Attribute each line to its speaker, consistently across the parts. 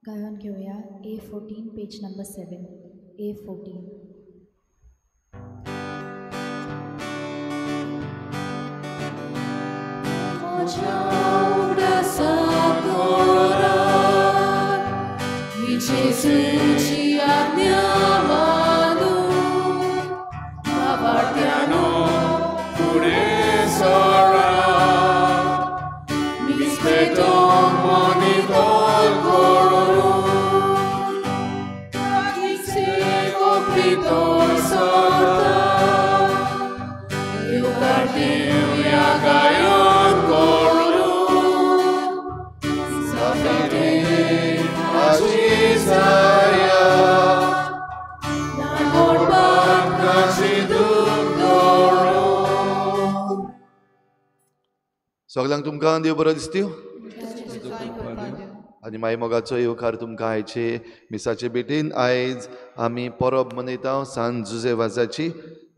Speaker 1: गायन घेवया A14 page number 7 A14.
Speaker 2: सगळ्यांक तुमकां देव बरो दिसत्यो आनी माई मोगाचो येवकार तुमकां आयचे मिसाचे भेटीन. आयज आमी परब मनयता सांत जुजे वाजाची.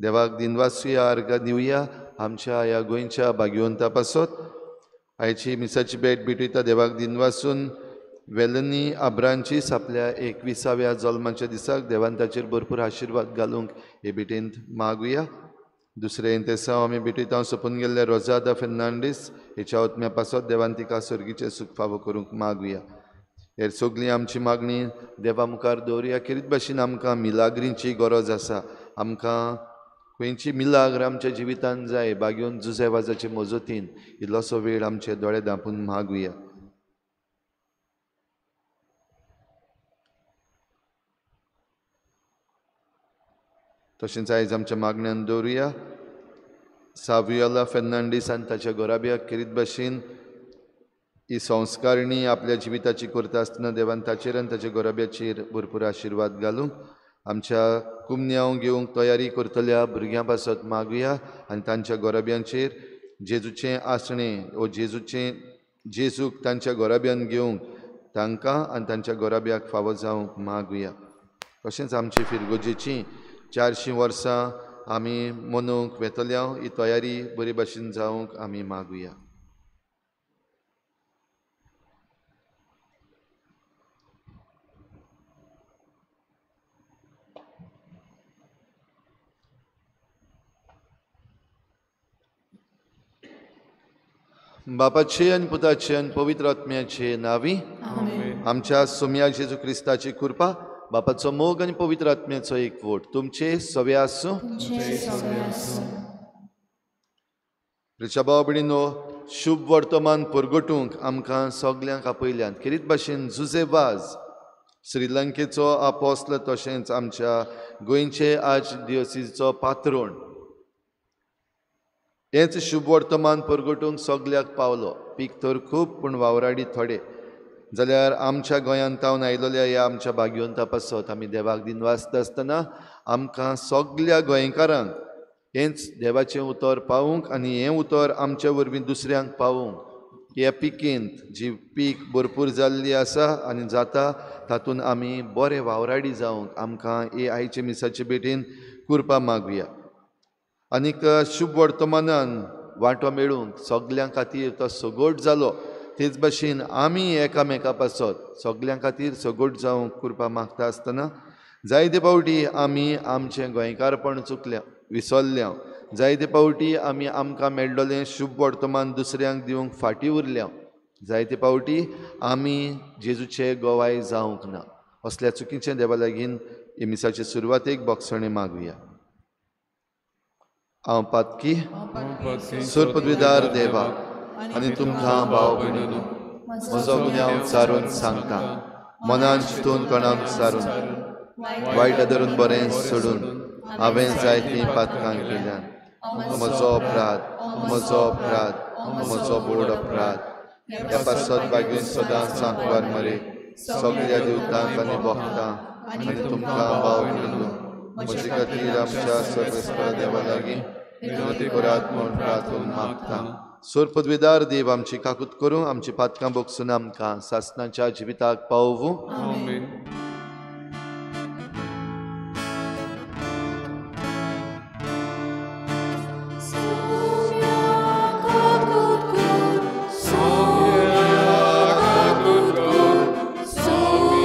Speaker 2: देवाक दिनवासुया, अर्घां दिवया आमच्या ह्या गोंयच्या भाग्यवंता पासत. आयची मिसाची भेट भेटयता देवाक दिनवासून वेलनी आब्रांचीस आपल्या 21व्या जल्माच्या दिसाक देवान ताचेर भरपूर आशिर्वाद घालूंक हे भेटेंत मागुया. दुसरें तेसांव आमी भेटयता सोंपून गेल्ल्या रोजादा फेर्नांडीस हेच्या आत्म्या पासत देवान तिका सर्गीचें सूख फावो करूंक मागुया. हेर सगळीं आमची मागणी देवा मुखार दवरुया. खेरीत भाशेन आमकां मिलाग्रींची गरज आसा. आमकां खंयची मिलाग्र आमच्या जिवितान जाय बागेवन जुजे वाजाचे मजतीन इल्लोसो वेळ आमचे दोळे धांपून मागुया. तशेंच आयज आमच्या मागण्यान दवरुया सावियोला फेर्नांडीस आनी ताच्या घराब्याक. खेरीत भाशेन ही संस्कारणी आपल्या जिविताची करता आसतना देवान ताचेर आनी ताच्या घराब्याचेर भरपूर आशिर्वाद घालूंक आमच्या कुमन्यांव घेवंक तयारी करतल्या भुरग्यां पासत मागुया आनी तांच्या घराब्यांचेर जेजूचें आसणें वो जेजूचें जेजूक तांच्या घराब्यान घेवंक तांकां आनी तांच्या घराब्याक फावो जावंक मागुया. तशेंच आमची फिरगोजेची 400 वर्सां आमी मनोवंक वेतल्या ही तयारी बरी भाशेन जावंक आमी मागुया. बापाचे आनी पुताचे आनी पवित्र आत्म्याचे नांवी आमच्या सोम्या जेजू क्रिस्ताची कृपा, बापाचो मोग आनी पवित्र आत्म्याचो एकवट तुमचे सवे आसूं. प्रिच्या भाव भयणीनो, शुभ वर्तमान परगटूंक आमकां सगल्यांक आपयल्यात. खेरीत भाशेन जुजे वाज श्रीलंकेचो आपोस्ल तशेंच आमच्या गोंयचे आर्च डिओसीचो पात्रोण हेंच शुभ वर्तमान परगटूंक सगल्याक पावलो. पीक तर खूब पूण वावराडी थोडे. जाल्यार आमच्या गोंयांत तावन आयिल्ल्या ह्या आमच्या भाग्यवंता पासत आमी देवाक दिनवासता आसतना आमकां सगल्या गोंयकारांक हेंच देवाचें उतर पावूंक आनी हें उतर आमच्या वरवीं दुसऱ्यांक पावूंक ह्या पिकेंत जी पीक भरपूर जाल्ली आसा आनी जाता तातूंत आमी बरे वावराडी जावंक आमकां हे आयचे मिसाचे भेटीन कृपा मागुया. आनीक शुभ वर्तमानान वांटो मेळूंक सगल्यां खातीर तो सगोट जालो. तेच भाशेन आमी एकामेका पासत सगल्यां खातीर सगोट जावंक कृपा मागता आसतना जायते फावटी आमी आमचें गोंयकारपण चुकल्या, विसरल्या. जायते फावटी आमी आमकां मेळ्ळें शुभ वर्तमान दुसऱ्यांक दिवंक फाटीं उरल्या. जायते फावटी आमी जेजूचे गोवाय जावंक ना. असल्या चुकीचें देवा लागीं हे मिसाचे सुरवातेक बोगसणें मागुया. हांव पातकी सुरपदवीदार देवा आनी तुमकां भाव भयणीनो म्हजो गुन्यांव सारून सांगता. मनान चिंतून तोंडान सारून वायट धरून बरें सोडून हांवें जायतीं पातकां केल्यान. म्हजो अपराध, म्हजो अपराध, म्हजो बोड अपराध. ह्या पासत बागेन सदां सांकवार मरे सगल्या देवतांक आनी भोगतां आनी तुमकां भाव भयणीनो म्हजे खातीर आमच्या सर्वेस्पर देवा लागीं विनवती करात म्हूण प्रार्थून मागता. सोरपदवीदार देव आमची काकूत करूं, आमची पातकां बोगसून आमकां सासणाच्या जिविताक पावोवं.
Speaker 3: Soumya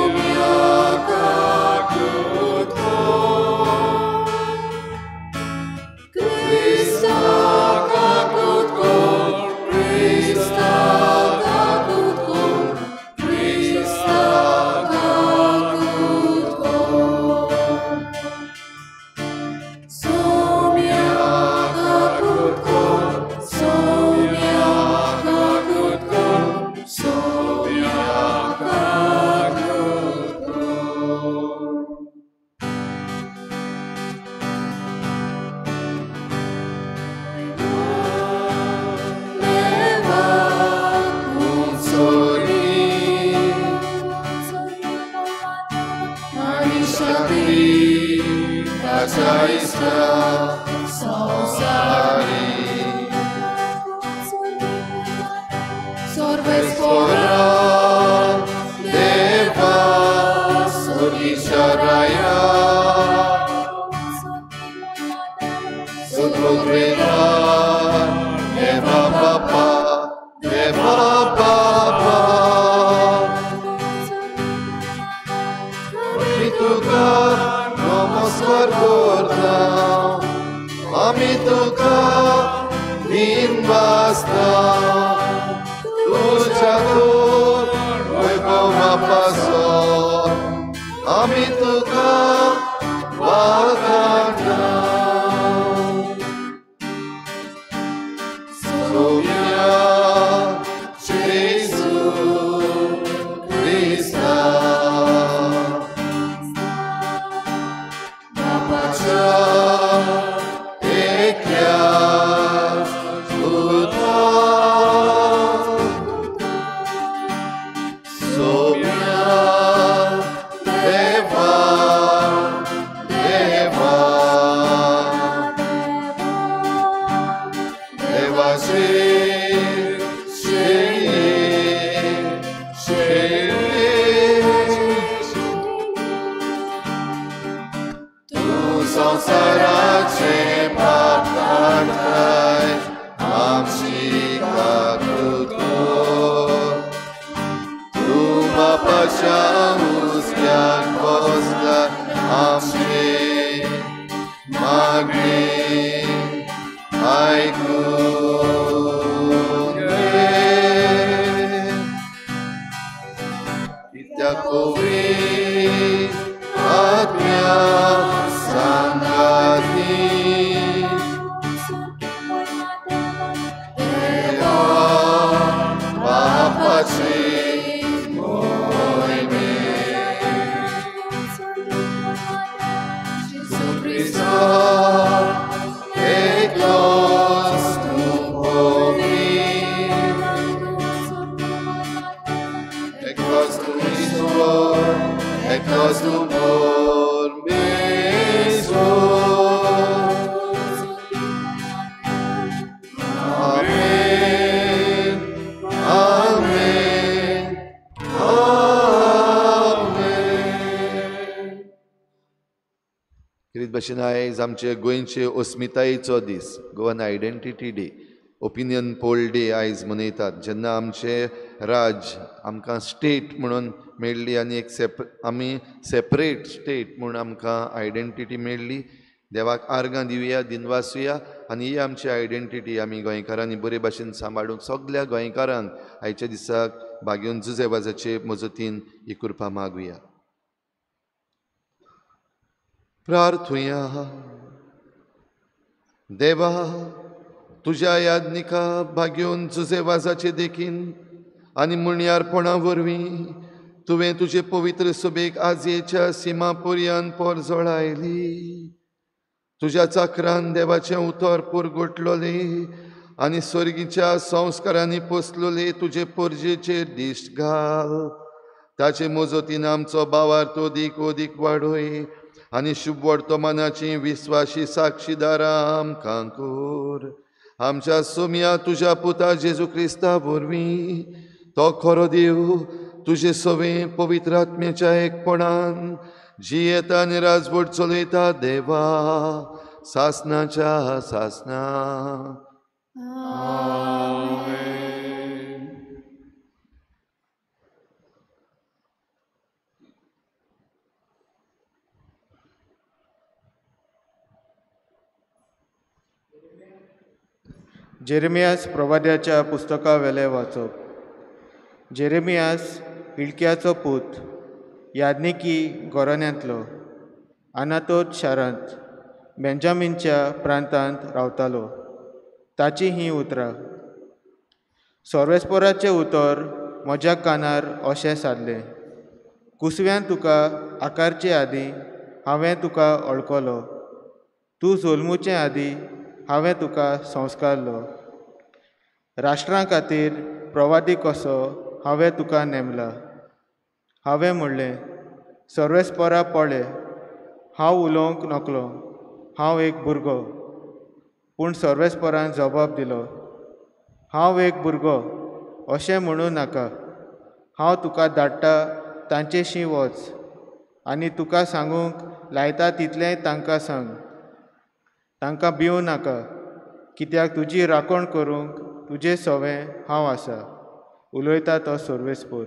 Speaker 2: सर्वेस्पोरा देवा सोर्गीच्या राया सुपुत्रिता देवा बापा देवा बापा आमी तुका नमस्कार करता आमी तुका दिनवासता तुज्या थोर वैभवा पासत आमी तुका वाखाणता. सोम्या जेजू क्रिस्ता बापाच्या एकल्याच पुता सोम्या देवा देवा देवाचे शेळये शेळये तूं संवसाराचे पाप काडटाय आमची काकूट कर. तूं बापाच्या उजव्याक बसला आमचे मागणें आयकून घे. कित्याक पवित्र आत्म्या सांगाती देवा बापाचे मोहिमे जेजू क्रिस्ता एकलोच तूं पवित्र एकलोच तूं ईश्वर एकलोच तूं परमेश्वर. आमेन आमेन आमेन. खेरीत भाशेन आयज आमचे गोंयचे अस्मितायेचो दीस, Goan identity day, opinion poll day आयज मनयतात. जेन्ना आमचें राज्य आमकां स्टेट म्हणून मेळ्ळी आनी एक आमी सेपरेट स्टेट म्हूण आमकां आयडेंटिटी मेळ्ळी. देवाक आर्गां दिवया, दिनवासुया आनी ही आमची आयडेंटिटी आमी गोंयकारांनी बरे भाशेन सांबाळूंक सगल्या गोंयकारांक आयच्या दिसाक भाग्योन जुजे वाजाचे मजतीन ही कृपा मागुया. प्रार्थुया. देवा तुज्या याज्ञिका भाग्योन जुजे वाजाचे देखीन आनी मुणयारपणा वरवीं तुवें तुजे पवित्र सभेक आजयेच्या सिमा पर्यान पोरजोळायली. तुज्या चाकरान देवाचें उतर पुरगोटलोलें आनी सर्गीच्या संस्कारांनी पोसलोले तुजे पोरजेचेर दिश्ट घाल. ताचे मजतीन आमचो बावार्थ अदीक अदीक वाडय आनी शुभ वर्तमानाची विस्वाशी साक्षीदारां आमकां कर. आमच्या सोम्या तुज्या पुता जेजू क्रिस्ता वरवीं तो खरो देव तुजे सवें पवित्र आत्म्याच्या एकपणान जियेता आनी राजवट चलयता देवा सासनाच्या सासना.
Speaker 3: जेरेमियास प्रवाद्याच्या पुस्तका वेलें वाचप. जेरेमियास हिल्कियाचो पूत, याज्ञिकी घराण्यांतलो, अनातोत शारांत बेंजामिनच्या प्रांतांत रावतालो. ताचीं हीं उतरां. सर्वेस्पोराचें उतर म्हज्या कानार अशें सादलें, कुसव्यान तुका आकारचे आदीं हांवें तुका वळखलो, तूं जल्मुचे आदीं हांवें तुका संस्कारलो. राष्ट्रां खातीर प्रवादी कसो हांवें तुका नेमला. हांवें म्हणलें, सर्वेस्परा पळय, हांव उलोवंक नकलो, हांव एक भुरगो. पूण सर्वेस्परान जबाब दिलो, हांव एक भुरगो अशें म्हणूं नाका. हांव तुका धाडटा तांचेशी वच आनी तुका सांगूंक लायता तितलेंय तांकां सांग. तांकां भिवूं नाका, कित्याक तुजी राखण करूंक तुजे सवें हांव आसा, उलयता तो सर्वेस्पोर.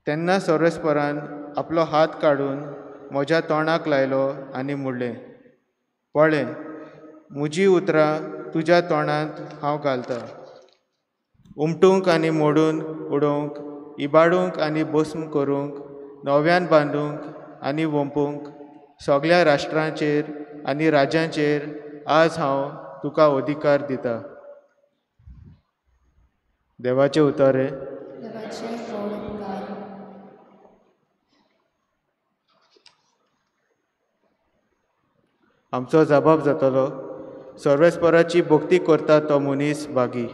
Speaker 3: तेन्ना सर्वेस्पोरान आपलो हात काडून म्हज्या तोंडाक लायलो आनी म्हणलें, पळय, म्हजीं उतरां तुज्या तोंडांत हांव घालतां. उमटूंक आनी मोडून उडोवंक, इबाडूंक आनी भस्म करूंक, नव्यान बांदूंक आनी वोंपूंक, सगळ्या राष्ट्रांचेर आनी राज्यांचेर आज हांव तुका अधिकार दिता. देवाचें उतर हें. आमचो जबाब जातलो, सर्वेस्पराची भक्ती करता तो मनीस भागी.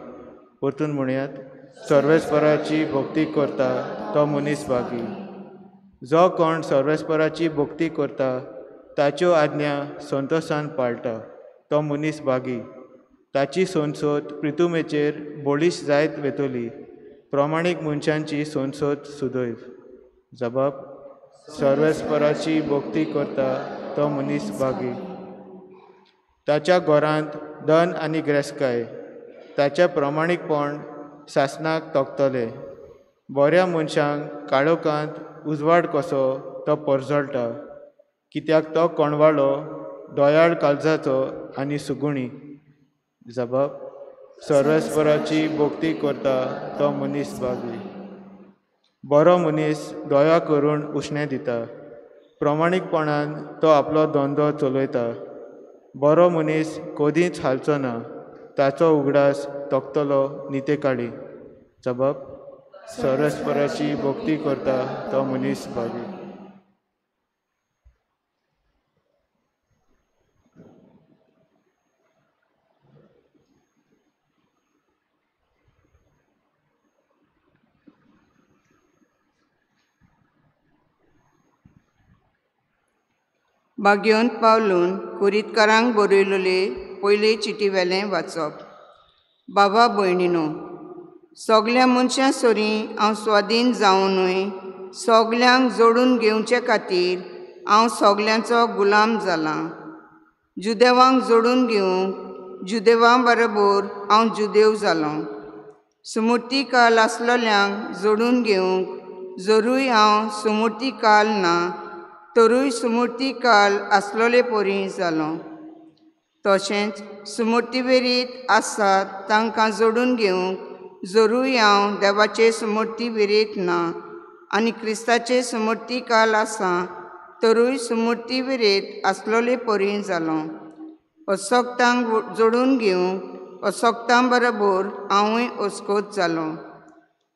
Speaker 3: परतून म्हणयात, सर्वेस्पराची भक्ती करता तो मनीस भागी. जो कोण सर्वेस्पराची भक्ती करता, ताच्यो आज्ञा संतोसान पाळटा तो मनीस भागी. ताची सोनसोत प्रितुमेचेर बळीश जायत वेतली. प्रमाणीक मनशांची सोनसोत सुदैव. जबाब, सर्वेस्पराची भक्ती करता तो मनीस भागी. ताच्या घरांत धन आनी ग्रेसकाय, ताचें प्रमाणीकपण सासणाक तोखतलें. बऱ्या मनशांक काळोखांत उजवाड कसो तो परजळटा, कित्याक तो कोणवाळो, दयाळ काळजाचो आनी सुगुणी. जबाब, सर्वेस्पराची भक्ती करता तो मनीस भागी. बरो मनीस दया करून उश्णें दिता, प्रमाणीकपणान तो आपलो धंदो चलयता. बरो मनीस कदींच हालचो ना, ताचो उगडास तोखतलो नितेकाळी. जबाब, सर्वेस्पराची भक्ती करता तो मनीस भागी.
Speaker 4: भाग्यवंत पावलून कुरितकारांक बरयलेले पयले चिटी वेलें वाचप. बाबा भयणीनो, सगल्या मनशां सरी हांव स्वाधीन जावनूय सगल्यांक जोडून घेवचे खातीर हांव सगल्यांचो गुलाम जालां. जुदेवांक जोडून घेवंक जुदेवां बरोबर हांव जुदेव जालो. सुमुर्ती काल आसलेल्यांक जोडून घेवंक जरूय हांव सुमुर्ती काल ना तरूय सुमुर्ती काल आसलेले परी जालो. तशेंच सुमुर्ती वेरीत आसात तांकां जोडून घेवंक जरूय हांव देवाचे सुमुर्ती विरीत ना आनी क्रिस्ताचे सुमुर्ती काल आसा तरूय सुमुर्ती विरीत आसलेले परी जालो. असक्तांक जोडून घेवंक असक्तां बरोबर हांवूय अस्कोत जालो.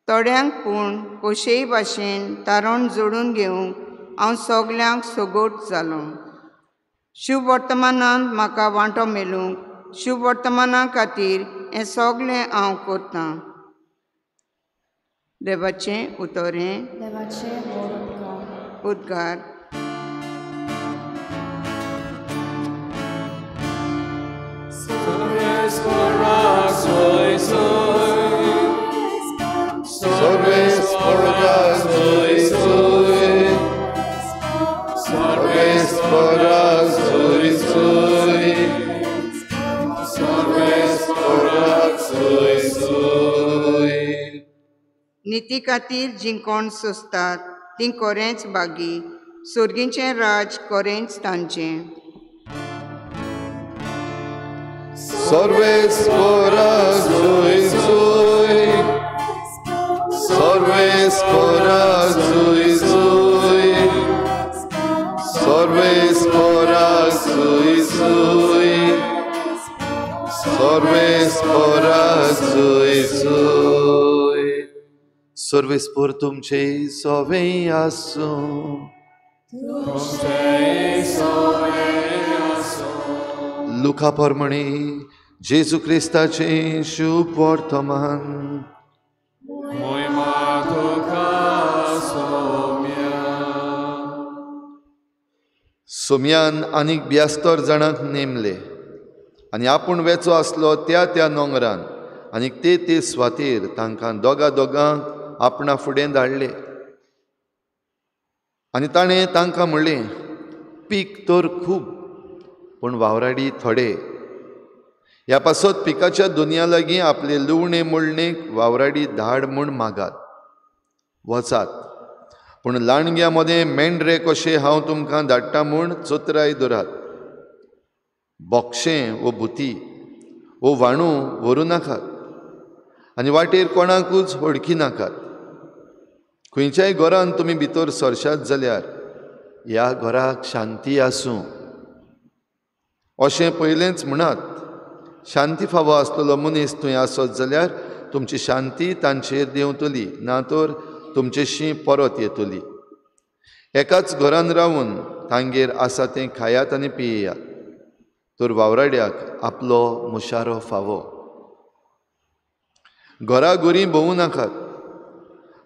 Speaker 4: थोड्यांक पूण कशेय भाशेन तारण जोडून घेवंक हांव सगल्यांक सगोट जालो. शुभ वर्तमानांत म्हाका वांटो मेळूंक शुभ वर्तमाना खातीर हें सगळें हांव करतां. देवाचें उतर हें. उद्गार. निती खातीर जीं कोण सोंसतात तीं कोरेंच बागी, सोर्गीचें राज कोरेंच तांचें.
Speaker 2: सर्वेस्पोर तुमचे सवे आसूं. लुका प्रमाणे जेजू क्रिस्ताचें शुभ वर्तमान. सोम्यान आनीक 72 जाणांक नेमले आनी आपूण वेचो आसलो त्या त्या नोंगरान आनी ते ते सुवातेर तांकां दोगा दोगांक आपणा फुडें धाडले. आनी ताणें तांकां म्हणलें, पीक तर खूब पूण वावराडी थोडे. ह्या पासत पिकाच्या दुनिया लागीं आपले लुवणे मोडणेक वावराडी धाड म्हूण मागात. वचात, पूण लांडग्यां मदें मेंढरे कशे हांव तुमकां धाडटा म्हूण चतुराय दवरात. बोक्षें वो भुती वो वाणू व्हरूं नाकात आनी वाटेर कोणाकूच वळखी नाकात. खंयच्याय घरान तुमी भितर सरशात जाल्यार ह्या घराक शांती आसूं अशें पयलेंच म्हणात. शांती फावो आसलेलो मनीस थंय आसत जाल्यार तुमची शांती तांचेर देंवतली, ना तर तुमचेशी परत येतली. एकाच घरान रावन तांगेर आसा तें खायात आनी पियेयात, तर वावराड्याक आपलो मुशारो फावो. घरा घरी भोंवूं नाकात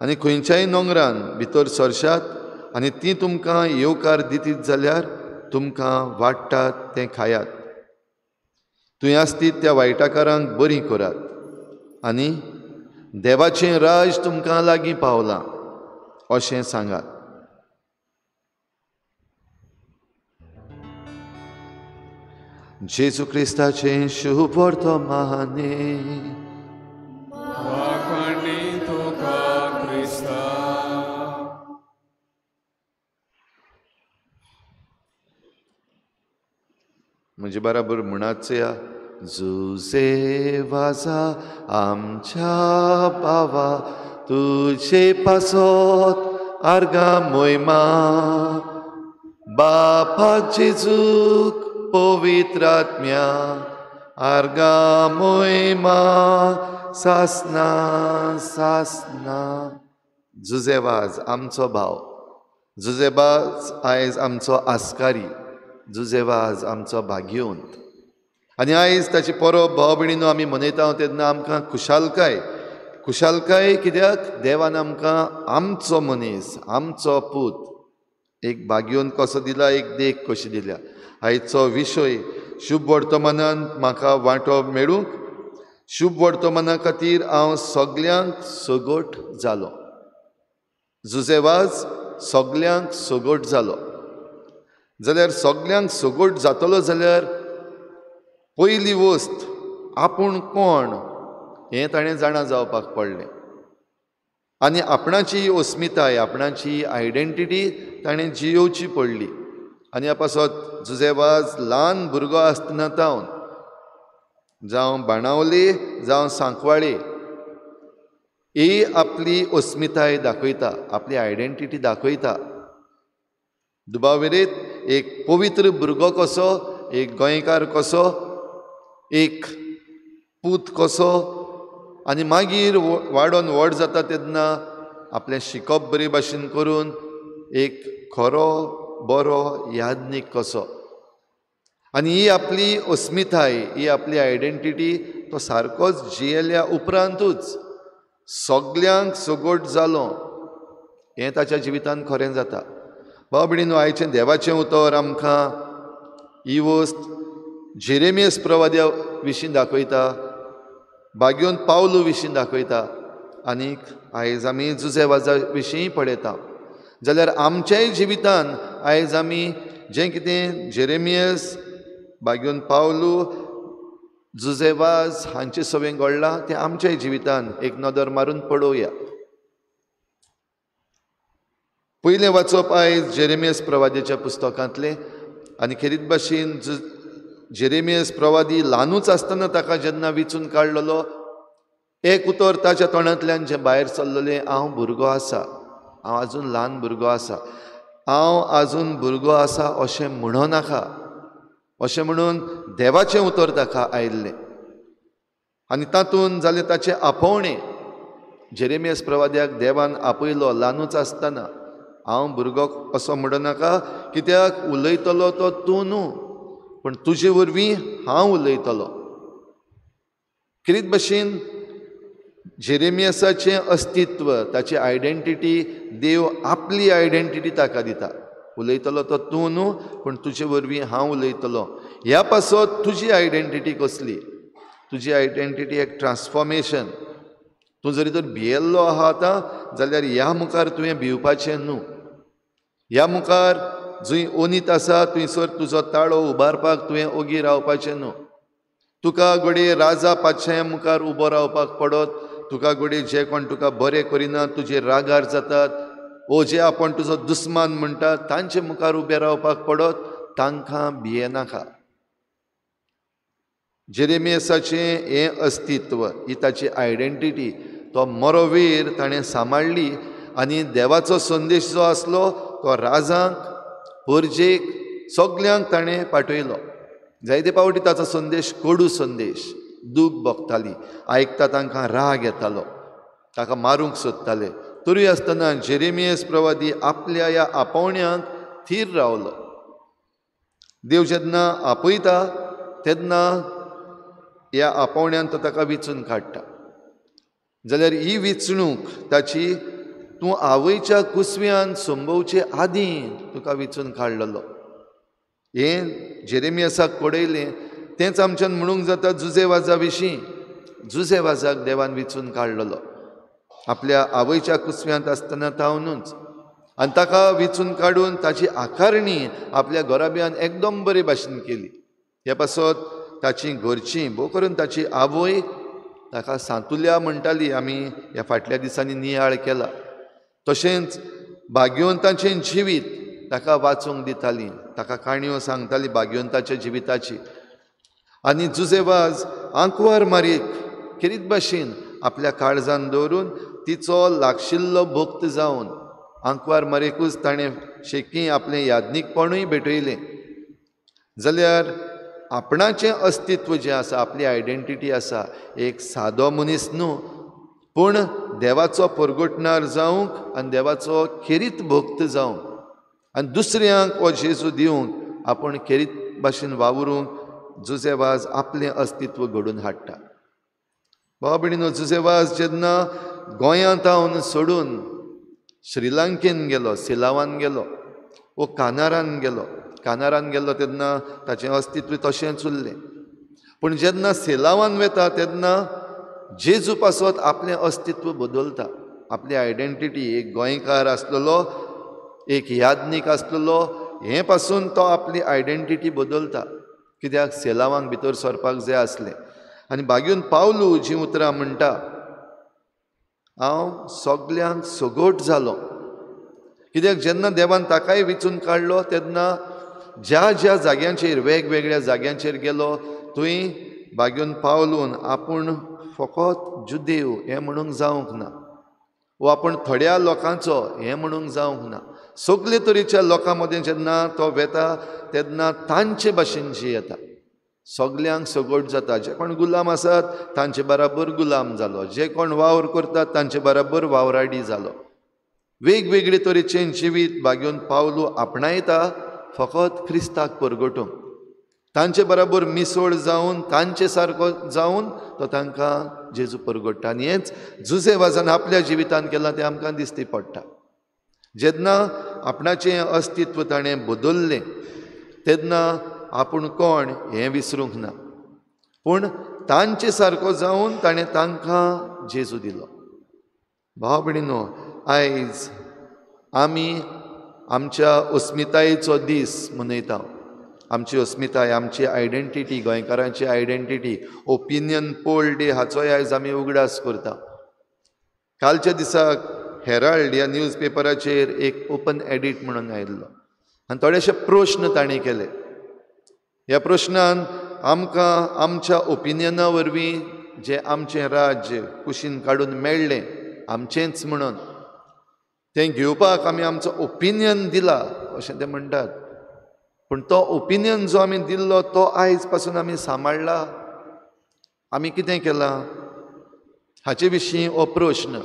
Speaker 2: आनी खंयच्याय नोंगरान भितर सरशात आनी ती तुमकां येवकार दितीत जाल्यार तुमकां वाडटात तें खायात. थंय आसतीत त्या वायटाकारांक बरी करात आनी देवाचें राज तुमकां लागीं पावलां अशें सांगात. जेजू क्रिस्ताचें शुभ वर्तमाने. म्हजे बराबर म्हणाचया, जुजे वाजा आमच्या बाबा तुजे पासत आर्गां मोयमा, बापा जेजूक पवित्र आत्म्या आर्गां मोयमा सासना सासना. जुजे वाज आमचो भाव, जुजे वाज आयज आमचो आस्कारी, जुजे वाज आमचो भाग्यवंत. आनी आयज ताची परब भाव भयणीनो आमी मनयता तेन्ना आमकां खुशालकाय, खुशालकाय कित्याक देवान आमकां आमचो मनीस, आमचो पूत एक भाग्यवंत कसो दिला, एक देख कशी दिल्या. आयचो विशय शुभ वर्तमानान म्हाका वांटो मेळूंक, शुभ वर्तमाना खातीर हांव सगल्यांक सगट जालो. जुजे वाज सगल्यांक सगट जालो जाल्यार, सगल्यांक सगट जातलो जाल्यार पयली वस्त आपूण कोण हें ताणें जाणा जावपाक पडलें आनी आपणाची अस्मिताय, आपणाची आयडेंटिटी ताणें जियोवची पडली. आनी ह्या पासत जुजे वाज ल्हान भुरगो आसतना तावन, जावं बाणावले जावं सांकवाळे, ही आपली अस्मिताय दाखयता, आपली आयडेंटिटी दाखयता. दुबाव विरयत एक पवित्र भुरगो कसो, एक गोंयकार कसो, एक पूत कसो, आनी मागीर वाडोन व्हड जाता तेन्ना आपलें शिकप बरे भाशेन करून एक खरो बरो याज्ञीक कसो. आनी ही आपली अस्मिताय, ही आपली आयडेंटिटी तो सारकोच जियेल्या उपरांतूच सगल्यांक सगट जालो हें ताच्या जिवितांत खरें जाता. भाव भयणीनो, आयचें देवाचें उतर आमकां ही वस्त जेरेमियस प्रवाद्या विशीं दाखयता, भाग्यवंत पावलू विशीं दाखयता आनीक आयज आमी जुजे वाजा विशीं पळयता. जाल्यार आमच्याय जिवितान आयज आमी जें कितें जेरेमियस, भाग्यवंत पावलू, जुजे वाज हांचे सवें घडलां तें आमच्याय जिवितान एक नदर मारून पळोवया. पयलें वाचप आयज जेरेमियस प्रवाद्याच्या पुस्तकांतलें. आनी खेरीत भाशेन जेरेमियस प्रवादी ल्हानूच आसतना ताका जेन्ना विचून काडलेलो, एक उतर ताच्या तोंडांतल्यान जें भायर सरलेलें, हांव भुरगो आसा, हांव आजून ल्हान भुरगो आसा, हांव आजून भुरगो आसा अशें म्हणो नाका, अशें म्हणून देवाचें उतर ताका आयिल्लें. आनी तातूंत जालें ताचें आपोवणें. जेरेमियस प्रवाद्याक देवान आपयलो ल्हानूच आसतना, हांव भुरगो असो म्हणो नाका, कित्याक उलयतलो तो तूं न्हू, पूण तुजे वरवीं हांव उलयतलो. खेरीत भाशेन जेरेमियसाचें अस्तित्व, ताची आयडेंटिटी, देव आपली आयडेंटिटी ताका दिता. उलयतलो तो तूं न्हू, पूण तुजे वरवीं हांव उलयतलो. ह्या पासत तुजी आयडेंटिटी कसली? तुजी आयडेंटिटी एक ट्रान्सफॉर्मेशन. तूं जरी तर भियेल्लो आहा आतां जाल्यार ह्या मुखार तुवें भिवपाचें न्हू. ह्या मुखार जंय ओनीत आसा थंयसर तुजो ताळो उबारपाक तुवें ओगी रावपाचें न्हू. तुका घडये राजा पातशाया मुखार उबो रावपाक पडत, तुका घडये जे कोण तुका बरें करिना, तुजेर रागार जातात वो जे आपूण तुजो दुस्मान म्हणटा तांचे मुखार उबे रावपाक पडत, तांकां भियेनाका. जेरेमियासाचें हें अस्तित्व, ही ताची आयडेंटिटी, तो मरो वीर ताणें सांबाळ्ळी आनी देवाचो संदेश जो आसलो तो राजांक, परजेक, सगल्यांक ताणें पाठयलो. जायते पावटी ताचो संदेश कोडू संदेश, दूख भोगताली, आयकता तांकां राग येतालो, ताका मारूंक सोदताले. तरूय आसतना जेरेमियस प्रवादी आपल्या ह्या आपोवण्यांक थीर रावलो. देव जेन्ना आपयता तेन्ना ह्या आपोवण्यान तो ताका विचून काडटा. जाल्यार ही विचणूक ताची तूं आवयच्या कुसव्यान संभोवचे आदीं तुका विचून काडलेलो. हें जेरेमियासाक कळयलें. तेंच आमच्यान म्हणूंक जाता जुजे वाजा विशीं. जुजे वाजाक देवान विचून काडलेलो आपल्या आवयच्या कुसव्यांत आसतना तावनूच, आनी ताका विचून काडून ताची आकारणी आपल्या घराब्यान एकदम बरे भाशेन केली. हे पासत ताची घरचीं, भोव करून ताची आवय ताका सांतुल्या म्हणटाली. आमी ह्या फाटल्या दिसांनी नियाळ केला. तशेंच भाग्यवंताचें जिवीत ताका वाचूंक दिताली, ताका काणयो सांगताली भाग्यवंताच्या जिविताची. आनी जुजे वाज आंकवार मारयेक खेरीत भाशेन आपल्या काळजान दवरून तिचो लागशिल्लो भक्त जावन आंकवार मारयेकूच ताणें शेकी आपलें याज्ञीकपणूय भेटयलें. जाल्यार आपणाचें अस्तित्व जें आसा, आपली आयडेंटिटी आसा, एक सादो मनीस न्हू पूण देवाचो परगटणार जावंक आनी देवाचो खेरीत भक्त जावंक आनी दुसऱ्यांक हो जेजू दिवंक आपूण खेरीत भाशेन वावरूंक जुजे वाज आपलें अस्तित्व घडोवन हाडटा. भाव भयणीनो, जुजे वाज जेन्ना गोंयांत सोडून श्रीलंकेन गेलो, सिलावान गेलो वो कानारान गेलो, कानारान गेलो तेन्ना ताचें अस्तित्व तशेंच उरलें. पूण जेन्ना सेलावान वता तेन्ना जेजू पासत आपलें अस्तित्व बदलता, आपली आयडेंटिटी. एक गोंयकार आसलेलो, एक याज्ञीक आसलेलो, हें पासून तो आपली आयडेंटिटी बदलता. कित्याक सेलावांक भितर सरपाक जाय आसलें. आनी बागीन पावलू जीं उतरां म्हणटा, हांव सगल्यांक सगोट जालो. कित्याक जेन्ना देवान ताकाय विचून काडलो तेन्ना ज्या ज्या जाग्यांचेर, वेगवेगळ्या जाग्यांचेर गेलो थंय बागीन पावलून आपूण फकत जुदेव हें म्हणूंक जावंक ना, वो आपूण थोड्या लोकांचो हें म्हणूंक जावंक ना. सगळे तरेच्या लोकां मदें जेन्ना तो वेता तेन्ना तांचे भाशेन जी येता, सगल्यांक सगोट जाता. जे कोण गुलाम आसात तांचे बराबर गुलाम जालो, जे कोण वावर करतात तांचे बराबर वावराडी जालो. वेगवेगळे तरेचें जिवीत बागेवन पावलू आपणायता फकत क्रिस्ताक परगटूंक, तांचे बराबर मिसळ जावन तांचे सारको जावन तो तांकां जेजू परगट्टा. आनी हेंच जुजे वाजान आपल्या जिवितान केलां तें आमकां दिसती पडटा. जेन्ना आपणाचें अस्तित्व ताणें बदललें तेन्ना आपूण कोण हें विसरूंक ना, पूण तांचे सारको जावन ताणें तांकां जेजू दिलो. भाव भयणीनो, आयज आमी आमच्या अस्मितायेचो दीस मनयता. आमची अस्मिताय, आमची आयडेंटिटी, गोंयकारांची आयडेंटिटी, ओपिनियन पोल डे हाचोय आयज आमी उगडास करता. कालच्या दिसाक हेराल्ड ह्या न्यूज पेपराचेर एक ओपन एडीट म्हणून आयिल्लो आनी थोडेशे प्रश्न ताणें केले. ह्या प्रश्नान आमकां आमच्या ओपिनियना वरवीं जें आमचें राज्य कुशीन काडून मेळ्ळें आमचेंच म्हणून तें घेवपाक आमी आमचो ओपिनियन दिला अशें ते म्हणटात. पूण तो ओपिनियन जो आमी दिल्लो तो आयज पासून आमी सांबाळ्ळा? आमी कितें केलां हाचे विशीं हो प्रश्न.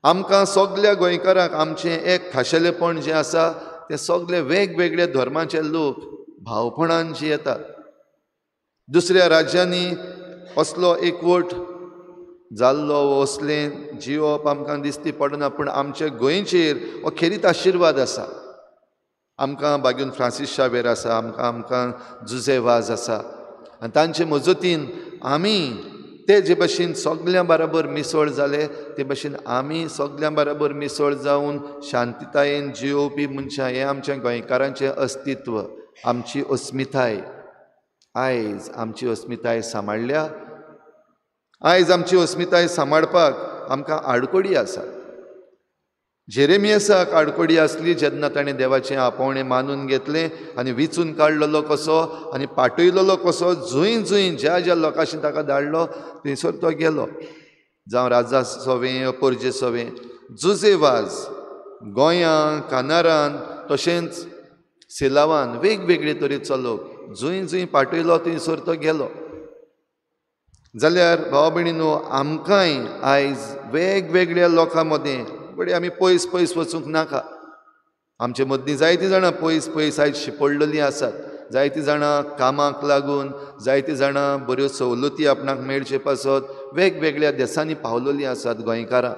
Speaker 2: आमकां सगल्या गोंयकारांक आमचें एक खाशेलेपण जें आसा तें सगळे वेगवेगळे धर्माचे लोक भावपणान जी येतात. दुसऱ्या राज्यांनी असलो एकवट जाल्लो असलें जिवप आमकां दिसती पडना, पूण आमच्या गोंयचेर हो खेरीत आशिर्वाद आसा. आमकां बागीन फ्रांसीस शावेर आसा, आमकां जुजे वाज आसा, आनी तांचे मजतीन आमी ते जे भशेन सगल्यां बराबर मिसळ जाले ते भशेन आमी सगल्यां बराबर मिसळ जावन शांततायेन जियोवपी मनशां. हें आमच्या गोंयकारांचें अस्तित्व, आमची अस्मिताय. आयज आमची अस्मिताय सांबाळ्ळ्या. आयज आमची अस्मिताय सांबाळपाक आमकां आडकोडी आसात. जेरेमियसाक आडकोडी आसली जेन्ना ताणें देवाचें आपोवणें मानून घेतलें आनी विचून काडलेलो कसो आनी पाटयलेलो कसो, जंय जंय ज्या ज्या लोकांशी ताका धाडलो थंयसर तो गेलो. जावं राजा सोवें, परजे सोवें, जुजे वाज गोंयां, कानारान, तशेंच सिलावान वेगवेगळे तरेचो लोक जंय जंय पाटयलो थंयसर तो गेलो. जाल्यार भाव भयणीनो, आमकांय आयज वेगवेगळ्या लोकां मदें, बडी आमी पयस पयस वचूंक नाका, आमचे मदीं जायतीं जाणां पयस पयस आयज शिपडलेलीं आसात. जायतीं जाणां कामाक लागून, जायतीं जाणां बऱ्यो सवलती आपणाक मेळचे पासत वेगवेगळ्या देशांनी पावलेलीं आसात गोंयकारां.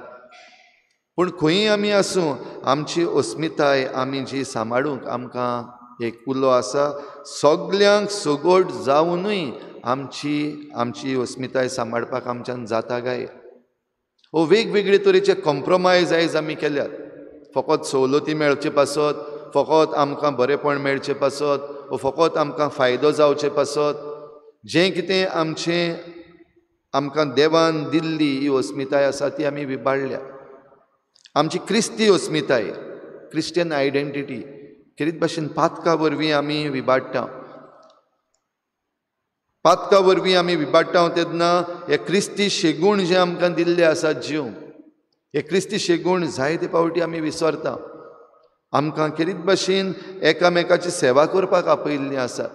Speaker 2: पूण खंयूय आमी आसूं, आमची अस्मिताय आमी जी सांबाळूंक आमकां एक उलो आसा. सगल्यांक सगोट जावनूय आमची आमची अस्मिताय सांबाळपाक आमच्यान जाता काय? ओ वेगवेगळे तरेचे कॉम्प्रोमायज आयज आमी केल्यात. फकत सवलती मेळचे पासत, फकत आमकां बरेंपण मेळचे पासत, वो फकत आमकां फायदो जावचे पासत, जें कितें आमचें आमकां देवान दिल्ली ही अस्मिताय आसा ती आमी विबाडल्या. आमची क्रिस्ती अस्मिताय, क्रिस्टियन आयडेंटिटी खेरीत भाशेन पातका वरवीं आमी विबाडटा. पातका वरवीं आमी विबाडटा तेन्ना हे क्रिस्ती शेगूण जे आमकां दिल्ले आसा जीव, हे क्रिस्ती शेगूण जायते फावटी आमी विसरता. आमकां खेरीत भाशेन एकामेकाची सेवा करपाक आपयल्ली आसा.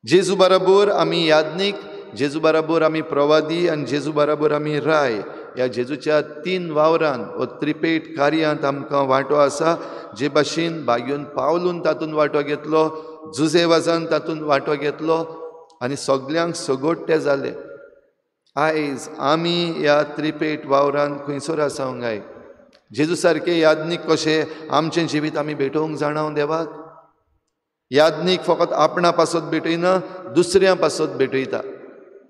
Speaker 2: जेजू बराबर आमी याज्ञीक, जेजू बराबर आमी प्रवादी आनी जेजू बराबर आमी राय. ह्या जेजूच्या तीन वावरान व त्रिपेट कार्यांत आमकां वांटो आसा. जे भाशेन बागयोन पावलून तातूंत वांटो घेतलो, जुजे वाजान तातूंत वांटो घेतलो आनी सगल्यांक सगोट्टे जाले. आयज आमी ह्या त्रिपेट वावरान खंयसर आसा गाय? जेजू सारके याज्ञीक कशें आमचें जिवीत आमी भेटोवंक जाणा देवाक? याज्ञीक फकत आपणा पासत भेटयना, दुसऱ्यां पासत भेटयता.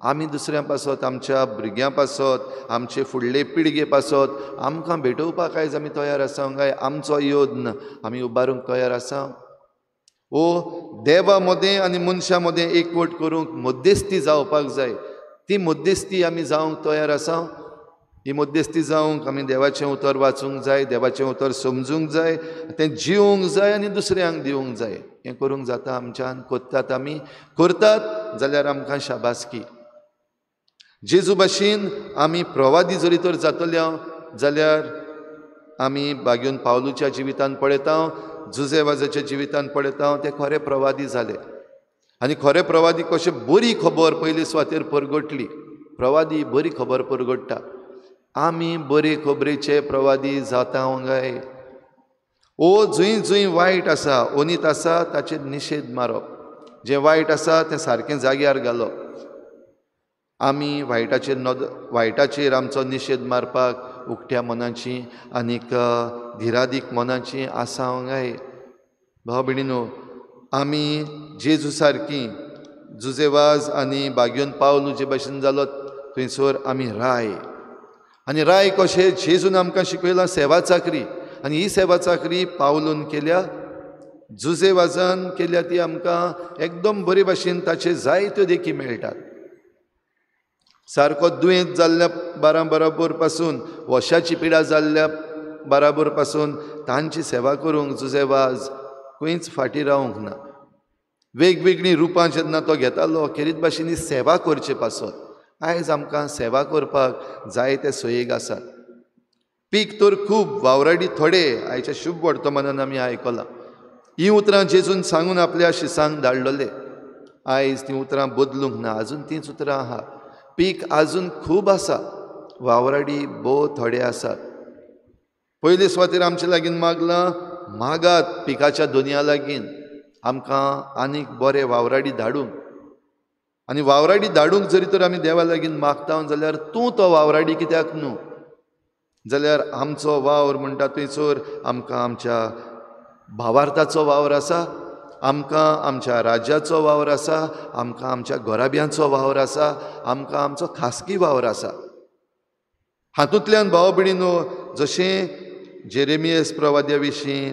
Speaker 2: आमी दुसऱ्यां पासत, आमच्या भुरग्यां पासत, आमचे फुडले पिळगे पासत आमकां भेटोवपाक आयज आमी तयार आसा काय? आमचो यत्न आमी उबारूंक तयार आसा? ओ देवा मदें आनी मनशां मदें एकवट करूंक मध्यस्थी जावपाक जाय. ती मध्यस्थी आमी जावंक तयार आसा? ही मध्यस्थी जावंक आमी देवाचें उतर वाचूंक जाय, देवाचें उतर समजूंक जाय, तें जिवूंक जाय आनी दुसऱ्यांक दिवंक जाय. हें करूंक जाता आमच्यान? करतात आमी? करतात जाल्यार आमकां शाबासकी. जेजू भाशेन आमी प्रवादी जरी तर जातले जाल्यार आमी बागयोन पावलूच्या जिवितान पळयता, जुजे वाजाच्या जिवितान पळयता, ते खरे प्रवादी जाले. आनी खरे प्रवादी कशें बरी खबर पयली सुवातेर परगटली. प्रवादी बरी खबर परगट्टा. आमी बरे खबरेचे प्रवादी जाता काय? ओ जंय जंय वायट आसा, ओनीत आसा ताचेर निशेध मारप, जें वायट आसा तें सारकें जाग्यार घालप. आमी वायटाचेर वायटाचेर आमचो निशेध मारपाक उकत्या मनाची आनीक धिरादीक मनाची आसा काय? भाव भयणीनो, आमी जेजू सारकी जुजेवाज आनी बागयोन पावलू जे भाशेन जालो थंयसर आमी राय. आनी राय कशें जेजून आमकां शिकयलां सेवा चाकरी. आनी ही सेवा चाकरी पावलून केल्या, जुजेवाजान केल्या, ती आमकां एकदम बरे भाशेन ताचे जायत्यो देखी मेळटात. सारको दुयेंत जाल्ल्या बारा बराबर पासून, वशाची पिडा जाल्ल्या बराबर पासून तांची सेवा करूंक जुजेवाज खंयच फाटीं रावंक ना. वेगवेगळीं रुपां जेन्ना तो घेतालो खेरीत भाशेन सेवा करचे पासत. आयज आमकां सेवा करपाक जायते सोयीक आसात. पीक तर खूब, वावराडी थोडे. आयच्या शुभ वर्तमानान आमी आयकलां. हीं उतरां जेजून सांगून आपल्या शिसांक धाडलेले. आयज तीं उतरां बदलूंक ना, आजून तींच उतरां आहा. पीक आजून खूब आसा, वावराडी भोव थोडे आसात. पयले सुवातेर आमचे लागीं मागलां, मागात पिकाच्या दोनया लागीं आमकां आनीक बरे वावराडी धाडूंक. आनी वावराडी धाडूंक जरी तर आमी देवा लागीं मागता जाल्यार तूं तो वावराडी कित्याक न्हू? जाल्यार आमचो वावर म्हणटा थंयसर आमकां आमच्या भावार्थाचो वावर आसा, आमकां आमच्या राज्याचो वावर आसा, आमकां आमच्या घराब्यांचो वावर आसा, आमकां आमचो खासगी वावर आसा. हातूंतल्यान भाव भयणीनो, जशें जेरेमियस प्रवाद्या विशीं,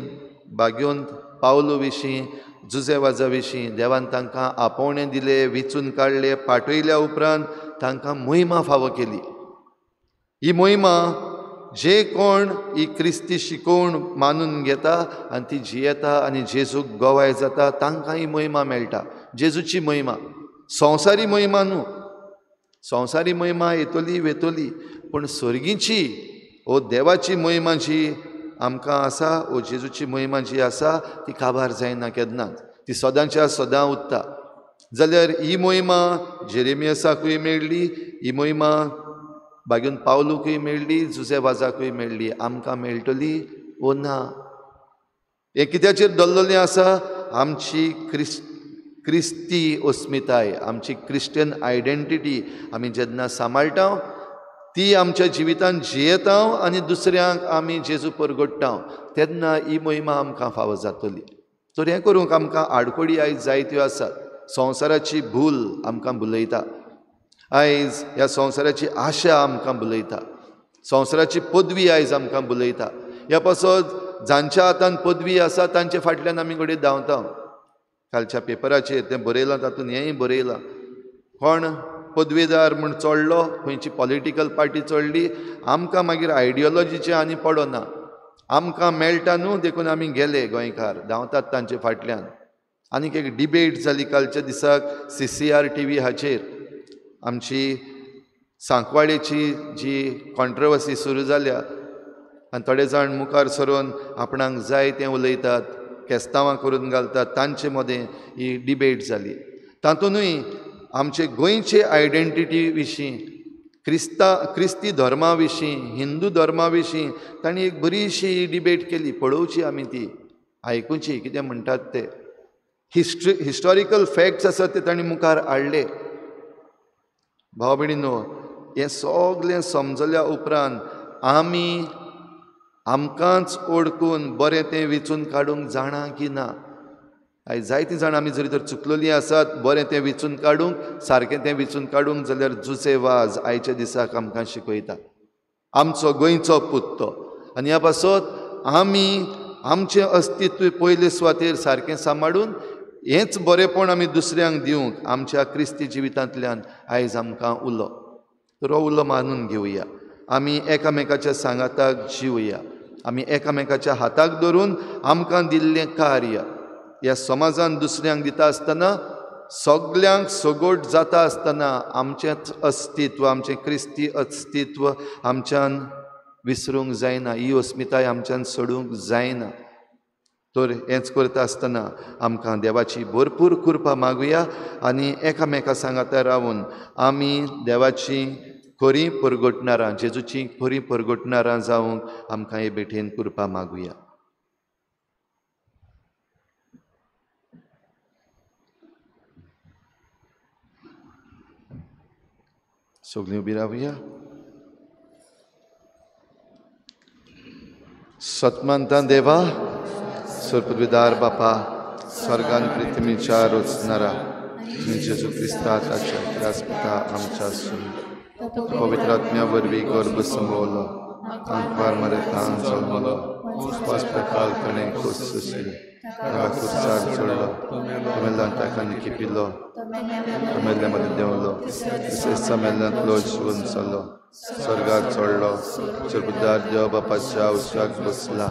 Speaker 2: भाग्योंत पावलो विशीं, जुजे वाजा विशीं देवान तांकां आपोवणें दिलें, विचून काडलें, पाठयल्या उपरांत तांकां मोहिमा फावो केली. ही मोहिमा जे कोण ही क्रिस्ती शिकोवण मानून घेता आनी ती जियेता आनी जेजूक गवाय जाता तांकां ही मोहिमा मेळटा. जेजूची मोहिमा, संवसारी मोहिमा न्हू. संवसारी मोहिमा येतली वेतली, पूण सर्गीची ओ देवाची मोहिमा जी आमकां आसा, ओ जेजूची मोहिमा जी आसा ती काबार जायना केन्नाच, ती सदांच्या सदां उत्ता. जाल्यार ही मोहिमा जेरेमियसाकूय मेळ्ळी, ही मोहिमा बागेन पावलूकूय मेळ्ळी, जुजे वाजाकूय मेळ्ळी. आमकां मेळटली ओ ना? हें कित्याचेर दवरलेलें आसा? आमची क्रिस्ती अस्मिताय, आमची क्रिश्चन आयडेंटिटी आमी जेन्ना सांबाळटा ती आमच्या जिवितांत जियेता आनी दुसऱ्यांक आमी जेजू परगट्टा तेन्ना ही मोहिमा आमकां फावो जातली. तर हें करूंक आमकां आडखळी आयज जायत्यो आसात. संवसाराची भूल आमकां भुलयता, आयज ह्या संवसाराची आशा आमकां भुलयता, संवसाराची पदवी आयज आमकां भुलयता. ह्या पासत जांच्या हातान पदवी आसा तांचे फाटल्यान आमी घडये धांवता. कालच्या पेपराचेर तें बरयलां, तातूंत हेंय बरयलां, कोण पदवेदार म्हूण चडलो, खंयची पॉलिटिकल पार्टी चडली, आमकां मागीर आयडियोलॉजीचें आनी पडना, आमकां मेळटा न्हू देखून आमी गेले गोंयकार, धांवतात तांचे फाटल्यान. आनीक एक डिबेट जाली कालच्या दिसाक CCR TV हाचेर. आमची सांकवाळेची जी कॉन्ट्रवर्सी सुरू जाल्या आनी थोडे जाण मुखार सरून आपणाक जाय तें उलयतात, केस्तांवां करून घालतात, तांचे मदें ही डिबेट जाली. तातूंतय आमचे गोंयचे आयडेंटिटी विशीं, क्रिस्ती धर्मा विशीं, हिंदू धर्मा विशीं तांणी एक बरीशी डिबेट केली. पळोवची आमी, ती आयकुची कितें म्हणटात ते. हिस्टॉरिकल फॅक्ट्स आसात ते तांणी मुखार हाडले. भाव भयणीनो, हें सगलें समजल्या उपरांत आमी आमकांच ओळखून बरें तें विचून काडूंक जाणा की ना? आयज जायतीं जाणां आमी जरी तर चुकलेलीं आसात बरें तें विचून काडूंक, सारकें तें विचून काडूंक, जाल्यार जुजे वाज आयच्या दिसाक आमकां शिकयता, आमचो गोंयचो पूत तो. आनी ह्या पासत आमी आमचें अस्तित्व पयले सुवातेर सारकें सांबाळून हेंच बरेंपण आमी दुसऱ्यांक दिवंक आमच्या क्रिस्ती जिवितांतल्यान आयज आमकां उलो, तर हो उलो मानून घेवया. आमी एकामेकाच्या सांगाताक जिवया, आमी एकामेकाच्या हाताक धरून आमकां दिल्लें कार्य ह्या समाजान दुसऱ्यांक दिता आसतना, सगल्यांक सगोट जाता आसतना आमचेंच अस्तित्व, आमचें क्रिस्ती अस्तित्व आमच्यान विसरूंक जायना, ही अस्मिताय आमच्यान सोडूंक जायना. तर हेंच करता आसतना आमकां देवाची भरपूर कृपा मागुया आनी एकामेका सांगाता रावन आमी देवाची खरी परगटणारां, जेजूची खरी परगटणारां जावंक आमकां हे भेटेन कृपा मागुया. सगळीं उबी रावया. सतमानता देवा, सर्पविदार बापा, स्वर्गान पृथ्वीच्या रचणारा जेजू क्रिस्ता ताच्या त्रासपिता आमच्या सून पवित्र आत्म्या वरवीं गर्भ संभवलो, आंकवार मरेतान जल्मलो, प्रकाल ताणें खोस सोंसली, ताका खुर्सार चडलो, मेल्ल्यान ताका निकिपिलो, मेल्ल्या मदें देंवलो, तिसऱ्या मेल्ल्यांतलो जिवन जालो, स्वर्गार चडलो, सर्पदार देव बापाच्या उजव्याक बसला,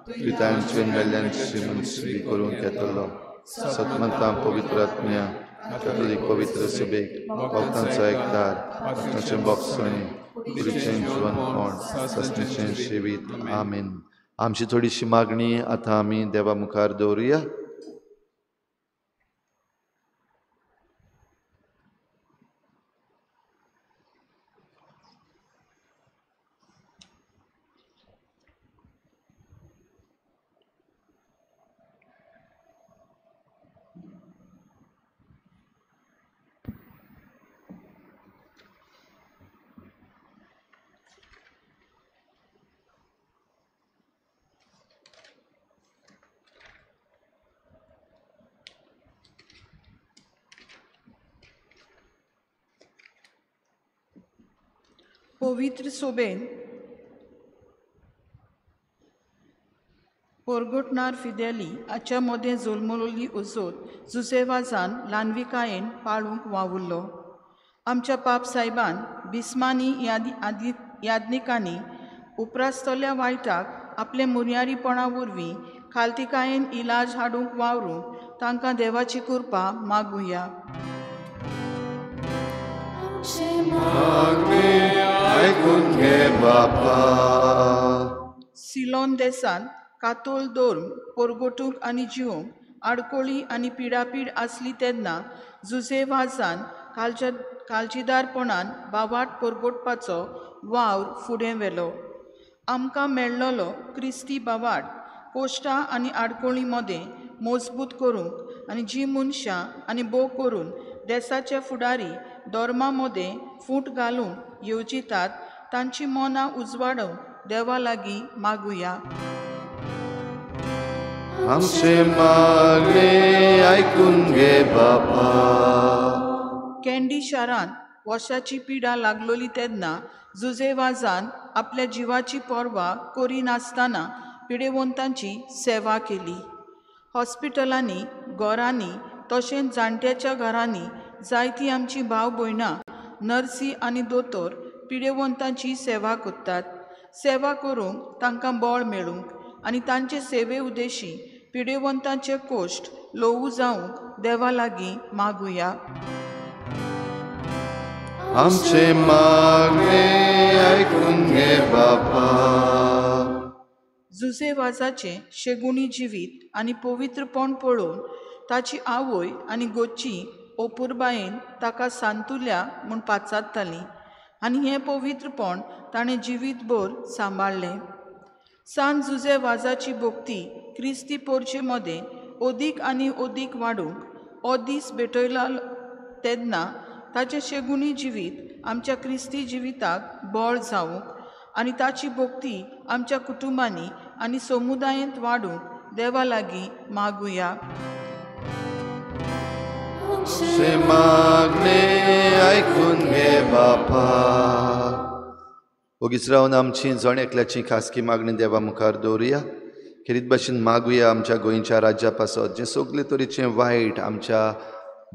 Speaker 2: पितांचे मेल्ल्यांची मनसुबी करूंक येतलो. सतमंता पवित्र आत्म्या, कॅथोलीक पवित्र सुबेक, भक्तांचो एकदार, आत्म्याचें बोगसणें, कुडीचें जिवनपण, सासणीचें जिवीत. आमेन. आमची थोडीशी मागणी आतां आमी देवा मुखार दवरुया.
Speaker 5: पवित्र सोबेन पोरगोटणार फिदेली आच्या मदें जोलमलोली उजोत जुजे वाजान ल्हानविकायेन पाळूंक वावुरलो. आमच्या पाप सायबान बिस्मानी यादनिकांनी उपरासतल्या वायटाक आपले मुरयारीपणा वरवीं खालतिकायेन इलाज हाडूंक वावरूंक तांकां देवाची कृपा मागुया. सिलोन देसान कातोल धर्म पोरगोटूंक आनी जिवंक आडकोळी आनी पिडापीड आसली तेन्ना जुजे वाजान कालजीदारपणान बावाट पोरगोटपाचो वावर फुडें व्हेलो. आमकां मेळ्ळलो क्रिस्ती बावाट कोश्टां आनी आडकोळी मदें मजबूत करूंक आनी जी मनशां आनी भोग करून देसाचे फुडारी धर्मा मदें फूट घालूंक येवजितात तांची मनां उजवाडूंक देवा लागीं मागुया.
Speaker 2: आमचे मागणें आयकून घे बापा.
Speaker 5: कँडी शारांत वशाची पिडा लागलोली तेन्ना जुजे वाजान आपल्या जिवाची पर्वा करिनासतना पिडेवंतांची सेवा केली. हॉस्पिटलांनी, घरांनी तशेंच जाणट्याच्या घरांनी जायतीं आमची भाव भयणां नर्सी आनी दोतोर पिडेवंतांची सेवा करतात. सेवा करूंक तांकां बळ मेळूंक आनी तांचे सेवे उद्देशी पिडेवंतांचे कोश्ट ल्हवू जावंक देवा लागीं मागुया.
Speaker 2: आमचे मागणें आयकून घे बापा.
Speaker 5: जुजे वाजाचें शेगुणी जिवीत आनी पवित्रपण पळोवन ताची आवय आनी गोची ओपुरबायेन ताका सांतुल्या म्हूण पाचारतालीं आनी हें पवित्रपण ताणें जिवीतभर सांबाळ्ळें. सान जुजे वाजाची भक्ती क्रिस्ती पोरचे मदें अदीक आनी अदीक वाडूंक हो दीस भेटयलो तेन्ना ताचें शेगुणी जिवीत आमच्या क्रिस्ती जिविताक बळ जावंक आनी ताची भक्ती आमच्या कुटुंबांनी आनी समुदायेंत वाडूंक देवा लागीं मागुया.
Speaker 2: मागणें आयकून घे बापा. ओगीच रावन आमची जण एकल्याची खासगी मागणी देवा मुखार दवरुया. खेरीत भाशेन मागुया आमच्या गोंयच्या राज्या पासत जें सगळे तरेचें वायट आमच्या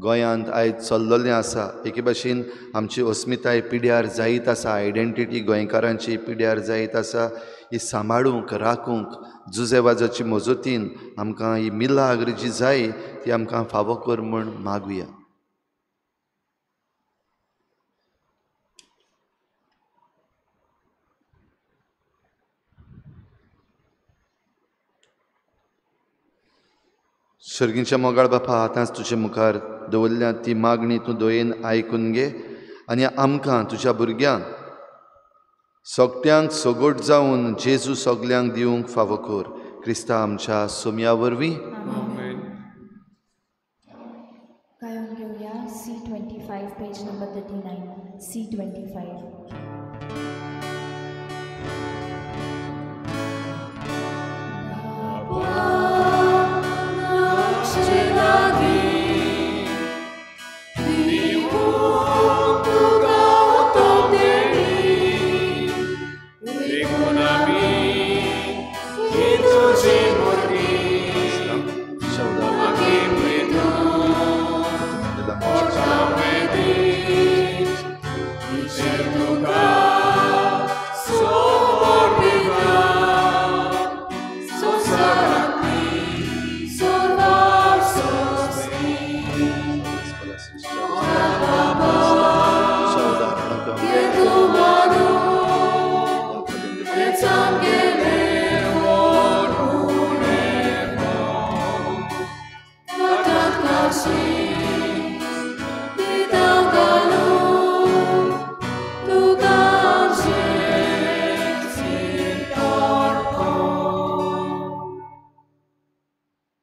Speaker 2: गोंयांत आयज चल्ललें आसा, एके भाशेन आमची अस्मिताय पिड्यार जायत आसा, आयडेंटिटी गोंयकारांची पिड्यार जायत आसा, ही सांबाळूंक राखूंक जुजे वाजाची मजतीन आमकां ही मिलाग्र जी जाय ती आमकां फावो कर म्हूण मागुया. सर्गींच्या मोगाळ बापा, आतांच तुजे मुखार दवरल्या ती मागणी तूं दयेन आयकून घे आनी आमकां तुज्या भुरग्यांक सगट्यांक सगट जावन जेजू सगल्यांक दिवंक फावो कर. क्रिस्ता आमच्या सोम्या वरवीं.
Speaker 1: गायोन घेवया C25 page number 39. C25.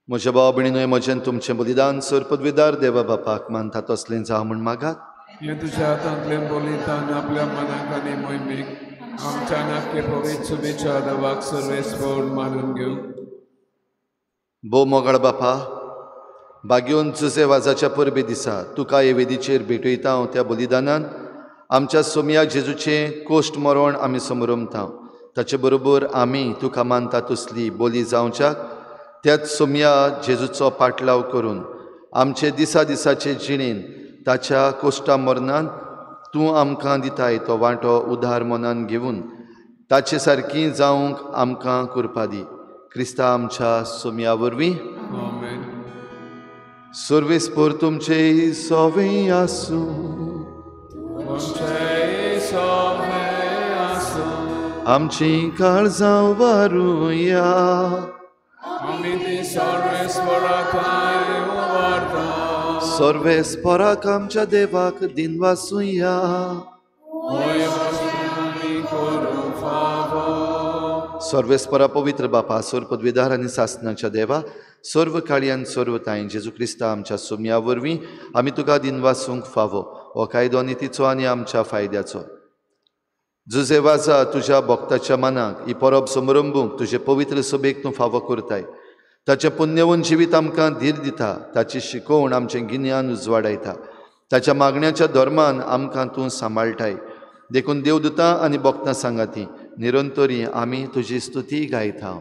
Speaker 2: म्हज्या भाव भयणीनो, म्हजें तुमचें बलिदान सर पदवीदार देवा बापाक मानता तसलें जावं म्हूण मागात.
Speaker 6: हें तुज्या हातांतलें बलिदान आपल्या मनाक आनी मोहिमेक आमच्या नाके पवित्र शुभेच्छा देवाक सर्वेस्पर मानून घेवं.
Speaker 2: भोव मोगाळ बापा, भाग्योन जुजे वाजाच्या परबे दिसा तुका हे वेदीचेर भेटयता हांव त्या बलिदानान आमच्या सोमया जेजूचें कोश्ट मरण आमी समरमता. ताचे बरोबर आमी तुका मानता तसली बोली जावच्याक त्याच सोमया जेजूचो पाटलाव करून आमचे दिसा दिसाचे जिणेन ताच्या कोश्टा मरणान तूं आमकां दिताय तो वांटो उदार मनान घेवन ताचे सारकी जावंक आमकां कृपा दी. क्रिस्ता आमच्या सोमया वरवीं.
Speaker 6: आमेन.
Speaker 2: सर्वेस्पर तुमचे सवे आसूं. आमची काळजां वारुया. सर्वेस्पराक आमच्या देवाक दिनवासुया. सर्वेस्परा पवित्र बापा, सर्व पदवीदार आनी सासनाच्या देवा, सर्व काळयान सर्व तांय जेजू क्रिस्ता आमच्या सोमया वरवीं आमी तुका दिनवासूंक फावो. हो कायदो नितीचो आनी आमच्या फायद्याचो. जुजे वाजा तुज्या भक्ताच्या मनाक ही परब समरंबूंक तुजे पवित्र सभेक तूं फावो करताय. ताचें पुण्यवंत जिवीत आमकां धीर दिता. ताची शिकोवण आमचें गिन्यान उजवाडायता. ताच्या मागण्याच्या धर्मान आमकां तूं सांबाळटाय. देखून देवदूतां आनी भक्तां सांगाती निरंतरी आमी तुजी स्तुती गायता.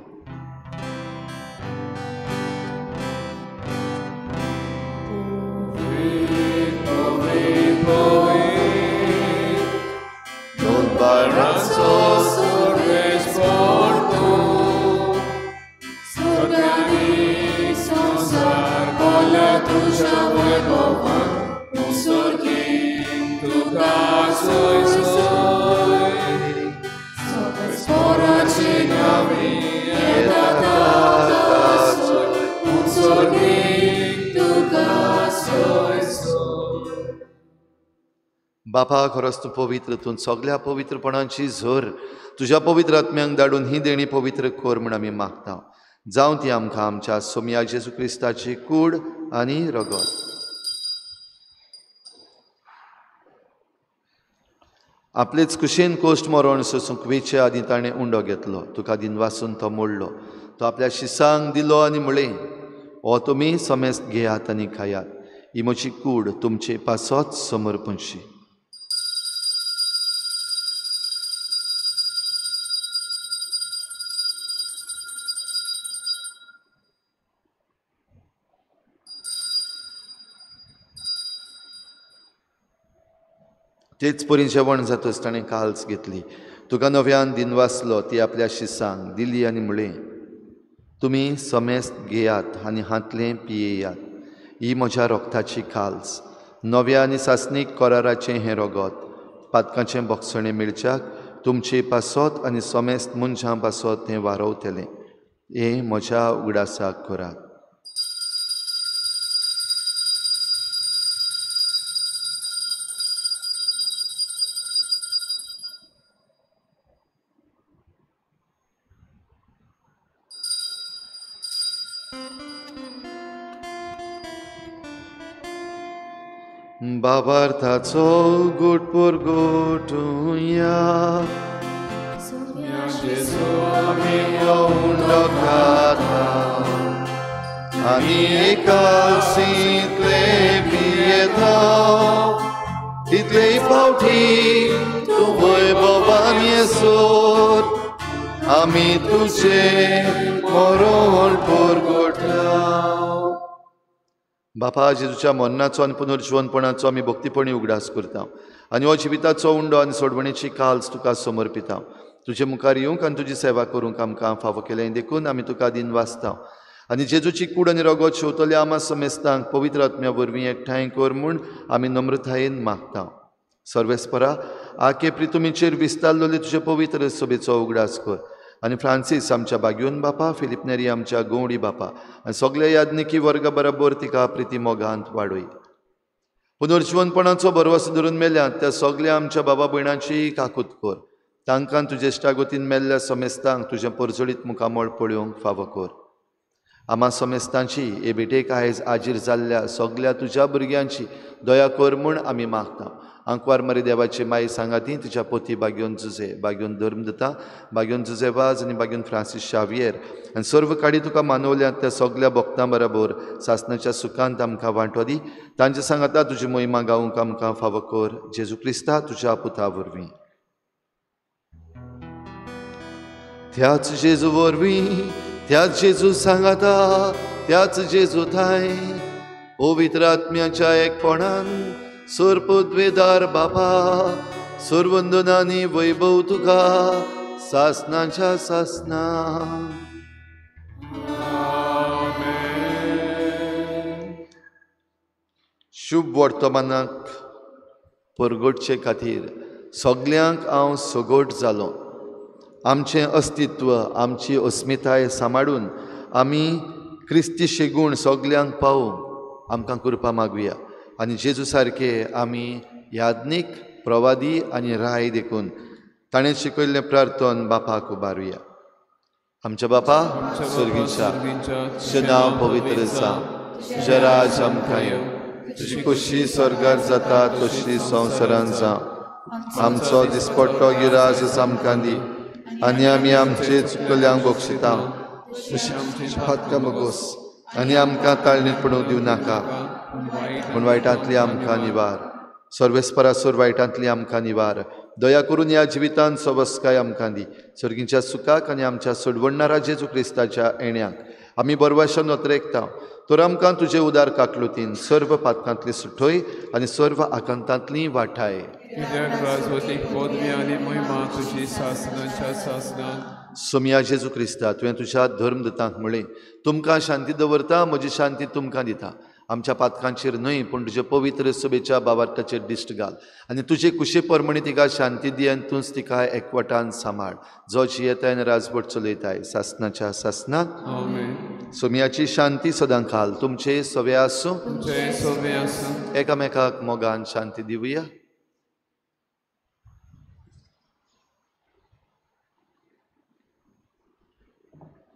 Speaker 2: बापा, खरोच तूं पवित्र, तूं सगळ्या पवित्रपणाची झर. तुज्या पवित्र आत्म्यांक धाडून ही देणी पवित्र कर म्हूण आमी मागता. जावं ती आमकां आमच्या सोमया जेजू क्रिस्ताची कूड आनी रगत. आपलेच कुशेन कोश्ट मरण सोसूंक वेचे आदीं ताणें उंडो घेतलो. तुका दिनवासून तो मोडलो. तो आपल्या शिसांक दिलो आनी म्हळें, हो तुमी समेस्त घेयात आनी खायात. ही म्हजी कूड तुमचे पासत समर्पणशी. तेच परी जेवण जातच ताणें काल्स घेतली. तुका नव्यान दिनवासलो. ती आपल्या शिसांक दिली आनी म्हळें, तुमी समेस्त घेयात आनी हांतलें पियेयात. ही म्हज्या रोगताची काल्स, नव्या आनी सासणीक कराराचें हें रगत. पातकाचें बक्षणें मेळच्याक तुमचे पासत आनी समेस्त मनशां पासत हें वारवतलें. हें म्हज्या उगडासाक करात. बाबार्थाचो गोट परगोटुया. आनी एकासींतले पियेता तितले फावटी तूं वैभवान येसर आमी तुजें मरण परगोटा. बापा, जेजूच्या मरणाचो आनी पुनर्जिवनपणाचो आमी भक्तीपणी उगडास करता आनी हो जिविताचो उंडो आनी सोडवणेची काल्स तुका समर्पिता. तुजे मुखार येवंक आनी तुजी सेवा करूंक आमकां फावो केलें देखून आमी तुका दिनवासता. आनी जेजूची कूड आनी रगत शेवतल्या आमा समेस्तांक पवित्र आत्म्या वरवीं एकठांय कर म्हूण आमी नम्रतायेन मागता. सर्वेस्परा, आके प्रितुमीचेर विस्तारलेले तुजे पवित्र सभेचो उगडास कर आनी फ्रांसीस आमच्या बाग्योन बापा, फिलीप नेरी आमच्या गवडी बापा आनी सगल्या याज्ञिकी वर्गा बरोबर तिका प्रिती मोगांत वाडय. पुनर्जिवनपणाचो भरवंसो धरून मेल्यात त्या सगल्या आमच्या बाबा भयणांची काकूत कर. तांकां तुजे इश्टागतीन मेल्ल्या समेस्तांक तुजें परजळीत मुखामळ पळोवंक फावो कर. आमा समेस्तांची हे भेटेक आयज आजीर जाल्ल्या सगल्या तुज्या भुरग्यांची दया कर म्हूण आमी मागता. आंकवार मरी देवाची माई सांगाती तिच्या पोती बागयोन जुजे, बागयोन धर्म दिता, बागयोन जुजे वाज आनी बागयोन फ्रांसीस शावियर आनी सर्व काडी तुका मानवल्यात त्या सगल्या भक्तां बरोबर सासणाच्या सुखांत आमकां वांटो दी. तांचे सांगाता तुजी मोहिमा गावंक आमकां फावो कर, जेजू क्रिस्ता तुज्या पुता वरवीं. त्याच जेजू वरवीं, त्याच जेजू सांगाता, त्याच जेजू थांय पवित्र आत्म्याच्या एकपणान सर्पद्वेदार बापा सर्वंदनानी वैभव तुका सासनाच्या सासना. शुभ वर्तमानाक परगटचे खातीर सगल्यांक हांव सगोट जालो. आमचें अस्तित्व, आमची अस्मिताय सांबाळून आमी क्रिस्ती शेगूण सगल्यांक पावोवंक आमकां कृपा मागुया आनी जेजू सारके आमी याज्ञीक, प्रवादी आनी राय देखून ताणें शिकयल्लें प्रार्थन बापाक उबारुया. आमच्या बापा सर्गीच्या, तुजें नांव पवित्र जावं, तुजें राज आमकां येवं, तुजी खोशी स्वर्गार जाता तशी संवसारांत जावं. आमचो दिसपट्टो गिरास आमकां दी आनी आमी आमचे चुकल्यांक बक्षिता, पातकां बगोस आनी आमकां ताळणीत पडूंक दिवं नाका, पूण वायटांतली आमकां निवार. सर्वेस्परासोर वायटांतली आमकां निवार. दया करून ह्या जिवितांत सवस्काय आमकां दी. सर्गीच्या सुखाक आनी आमच्या सोडवणणारा जेजू क्रिस्ताच्या येण्याक आमी बरवाशा नोतरेकता. तर आमकां तुजे उदार काकलुतीन सर्व पातकांतली सुठोय आनी सर्व आकांतांतली वाठाय. सोमया जेजू क्रिस्ता, तुवें तुज्या धर्मदूतांक म्हळें, तुमकां शांती दवरता, म्हजी शांती तुमकां दिता. आमच्या पातकांचेर न्हय पूण तुजे पवित्र सभेच्या बाबार्थाचेर दिश्ट घाल आनी तुजे कुशे परमणी तिका शांती दी आनी तूंच तिका एकवटान सांबाळ, जो जियेताय आनी राजवट चलयताय सासनाच्या सासनाक. सोमयाची शांती सदां खाल तुमचे सवे आसूं. एकामेकाक मोगान शांती दिवया.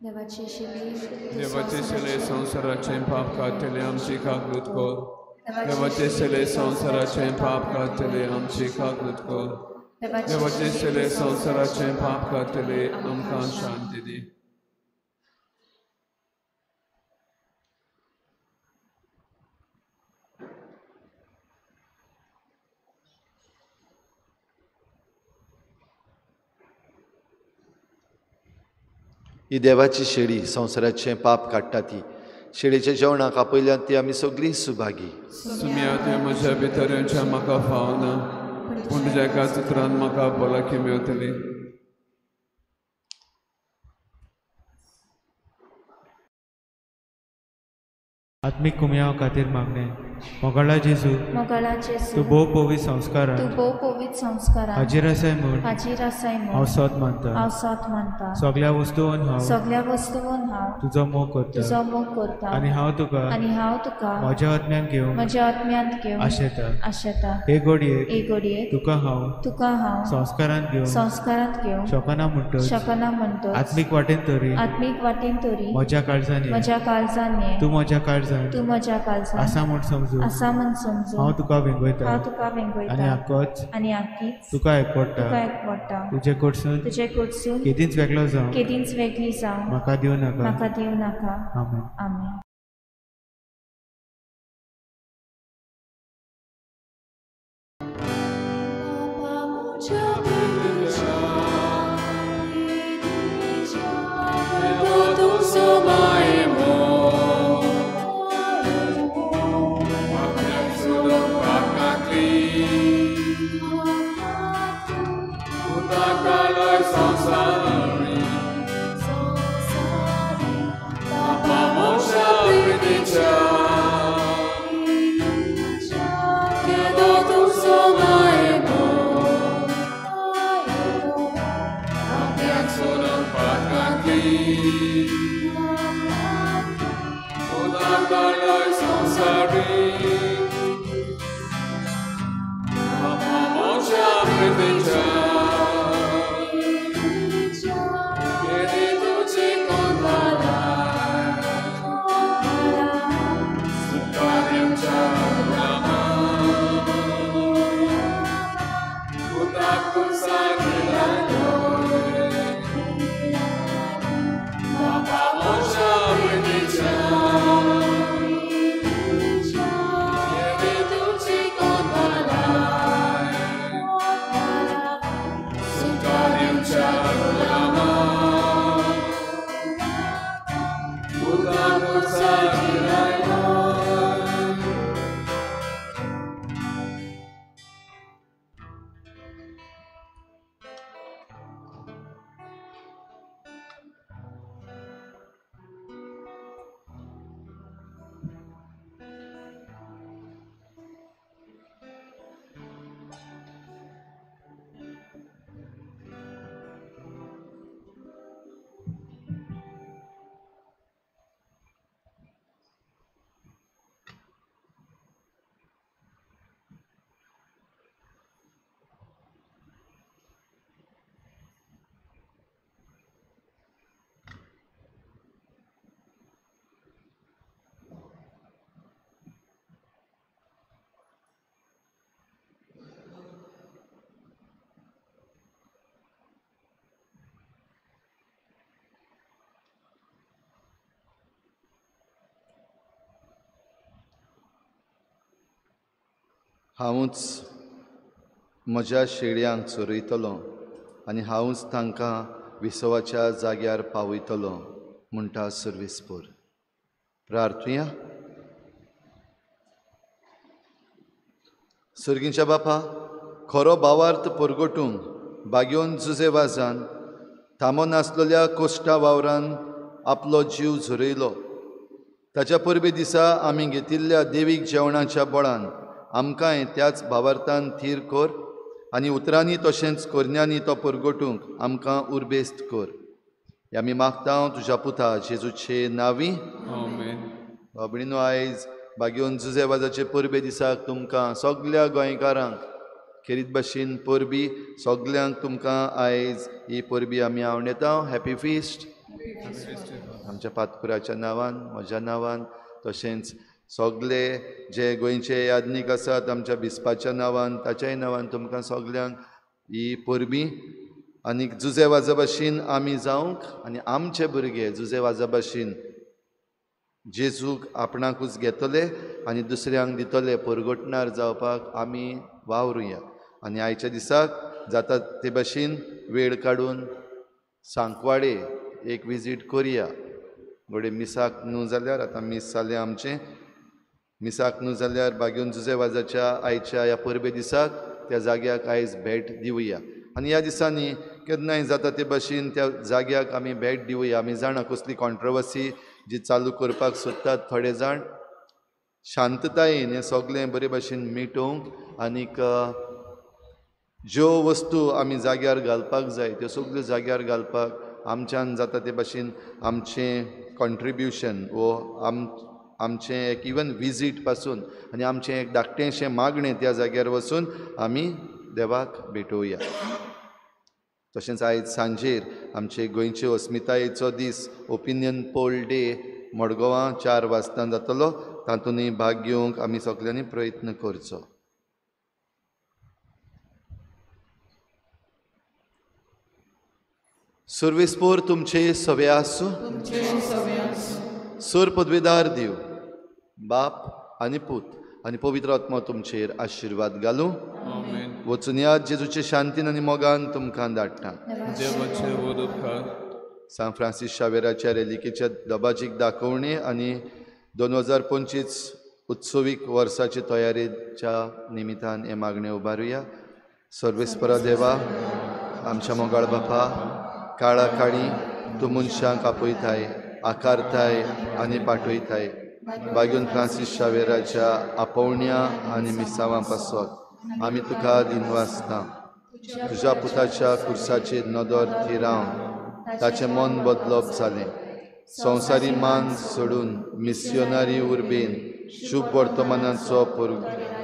Speaker 6: देवाचे शिले संवसाराचें पाप काडटले आमची काकूत कर. देवाचे शिले संवसाराचें पाप काडटले आमची काकूत कर. देवाचे शिले संवसाराचें पाप काडटले आमकां शांती दी.
Speaker 2: ही देवाची शेळी संवसाराचें पाप काडटा ती शेळीच्या जेवणाक आपयल्यात ती आमी सगळीं सुभागी.
Speaker 6: सुम्या तुवें म्हज्या भितर येवचें म्हाका फावना, पूण तुज्या एका चित्रान म्हाका भलायकी मेवतली.
Speaker 3: आत्मीक कुमयाव खातीर मागणें. मोगाळा जेजू, तूं भोव पवित्र संस्कारान हाजीर आसाय म्हूण हांव सत मानता. सगल्या वस्तून हांव तुजो मोग करता आनी हांव तुका म्हज्या आत्म्यान घेवंक आशेता. हे घडयेक तुका हांव संस्कारांत घेवंक शकना म्हणटच आत्मीक वाटेन तरी म्हज्या काळजान ये, तूं म्हज्या काळजान आसा म्हूण समजू हांव तुका वेंगयता आनी आकीच तुका एकवटा. तुजे कडसून केदींच वेगळो जावं म्हाका दिवं नाका. आमेन.
Speaker 1: आमेन.
Speaker 2: हांवूच म्हज्या शेळयांक चरयतलो आनी हांवूच तांकां विसवाच्या जाग्यार पावयतलो म्हणटा सर्वेस्पोर. प्रार्थुया. सर्गींच्या बापा, खरो भावार्थ परगटूंक बागेवन जुजे वाजान थांबो नासलेल्या कोश्टा वावरान आपलो जीव झरयलो. ताच्या परबे दिसा आमी घेतिल्ल्या देवीक जेवणाच्या बळान आमकांय त्याच भावार्थान थीर कर आनी उतरांनी तशेंच करण्यांनी तो परगटूंक आमकां उर्बेस्त कर. हे आमी मागता तुज्या पुता जेजूचे नांवी,
Speaker 6: आमेन.
Speaker 2: बाबणीनो, आयज बागेवन जुजे वाजाचे परबे दिसाक तुमकां सगल्या गोंयकारांक खेरीत भाशेन परबी सगल्यांक तुमकां आयज ही परबी आमी आवडटा. Happy feast. आमच्या पातकुराच्या नांवान, म्हज्या नांवान, तशेंच सगले जे गोंयचे याज्ञीक आसात आमच्या बिस्पाच्या नांवान, ताच्याय नांवान तुमकां सगल्यांक ही परबी. आनी जुजे वाजा भाशेन आमी जावंक आनी आमचे भुरगे जुजे वाजा भाशेन जेजूक आपणाकूच घेतले आनी दुसऱ्यांक दितले परगटणार जावपाक आमी वावरुया. आनी आयच्या दिसाक जाता ते भाशेन वेळ काडून सांकवाडे एक विजीट करुया. घडये मिसाक न्हू जाल्यार, आतां मीस जालें आमचें, मिसाक न्हू जाल्यार बागेवन जुजे वाजाच्या आयच्या ह्या परबे दिसाक त्या जाग्याक आयज भेट दिवया. आनी ह्या दिसांनी केन्नाय जाता ते भाशेन त्या जाग्याक आमी भेट दिवया. आमी जाणा कसली कॉन्ट्रवर्सी जी चालू करपाक सोदतात थोडे जाण, शांततायेन हें सगळें बरे भाशेन मिटोवंक आनीक ज्यो वस्तू आमी जाग्यार घालपाक जाय त्यो सगळ्यो जाग्यार घालपाक आमच्यान जाता ते भाशेन आमचें कॉन्ट्रिब्युशन वो आमचें एक इवन विजीट पासून आनी आमचें एक धाकटेंशें मागणें त्या जाग्यार वचून आमी देवाक भेटोवया. तशेंच आयज सांजेर आमचे गोंयचे अस्मितायेचो दीस, ओपिनियन पोल डे, मडगांवां 4 वाजता जातलो. तातूंतय भाग घेवंक आमी सगल्यांनी प्रयत्न करचो. सर्वेस्पोर तुमचे सवे आसूं. सर पदवेदार देव बाप आनी पूत आनी पवित्र आत्मा तुमचेर आशिर्वाद घालूं. वचून याद जेजूचे शांतीन आनी मोगान तुमकां धाडटा. सान फ्रांसीस शावेराच्या रेलिकेच्या दबाजीक दाखोवणे आनी 2025 उत्सवीक वर्साचे तयारेच्या निमित्तान हे मागणें उबारुया. सर्वेस्परा देवा, आमच्या मोगाळ बापा, काळा काळी तूं मनशांक आपयताय, आकारताय आनी पाठयताय. बागेवन फ्रांसीस शावेराच्या आपोवण्या आनी मिसांवां पासत आमी तुका दिनवासता. तुज्या पुताच्या खुर्साचेर नदर थिरावन ताचें मन बदलप जालें. संवसारी मान सोडून मिसियोनारी उर्बेन शुभ वर्तमानाचो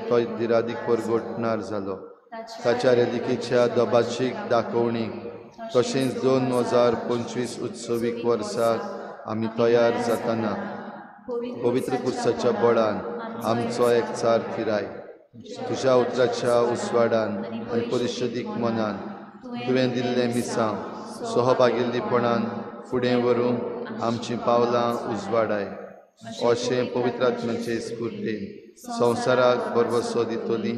Speaker 2: तो दिरादीक परगटणार जालो. ताच्या रेलिकेच्या दबाजीक दाखोवणीक तशेंच 2025 उत्सवीक वर्साक आमी तयार जातना पवित्र खुर्साच्या बळान आमचो एकचार थिराय. तुज्या उतराच्या उस्वाडान आनी परिशदीक मनान तुवें दिल्लें मिसांव सहभागिल्लीपणान फुडें व्हरूंक आमचीं पावलां उजवाडाय. अशें पवित्र आत्म्याचे स्फुर्तेन संवसाराक भरवसो दितली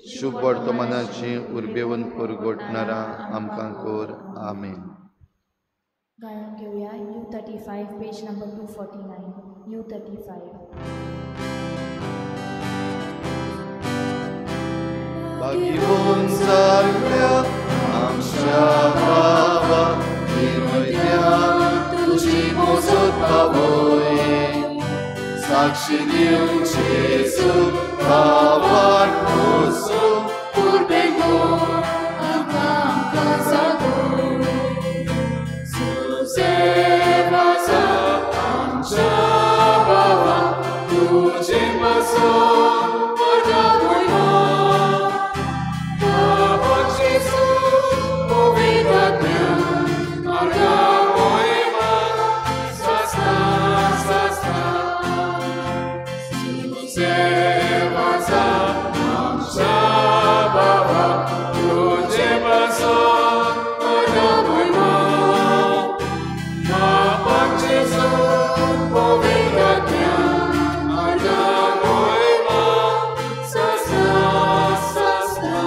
Speaker 2: शुभ वर्तमानाची उर्बेवन परगटणारां आमकां कर. आमेन.
Speaker 1: गायन घेवया U35 page number 249 U35.
Speaker 2: भाग्यवंत जाल्ल्या आमच्या बाबा विनयत्या तुजी मोजत पावय साक्षी दिवचे भावाक वचूं
Speaker 7: पुर्बेगो आमकां जागोय सुसेवासा आमच्या बाबा तुजे पासून वर्गा मोयमा बाबा जेजू पवित्र आत्म्या मोयमा सासना सासना सुसेवासा आमच्या बाबा तुजे पासून वर्गा मोयमा बाबा जेजू पवित्र आत्म्या मोयमा सासना सासना.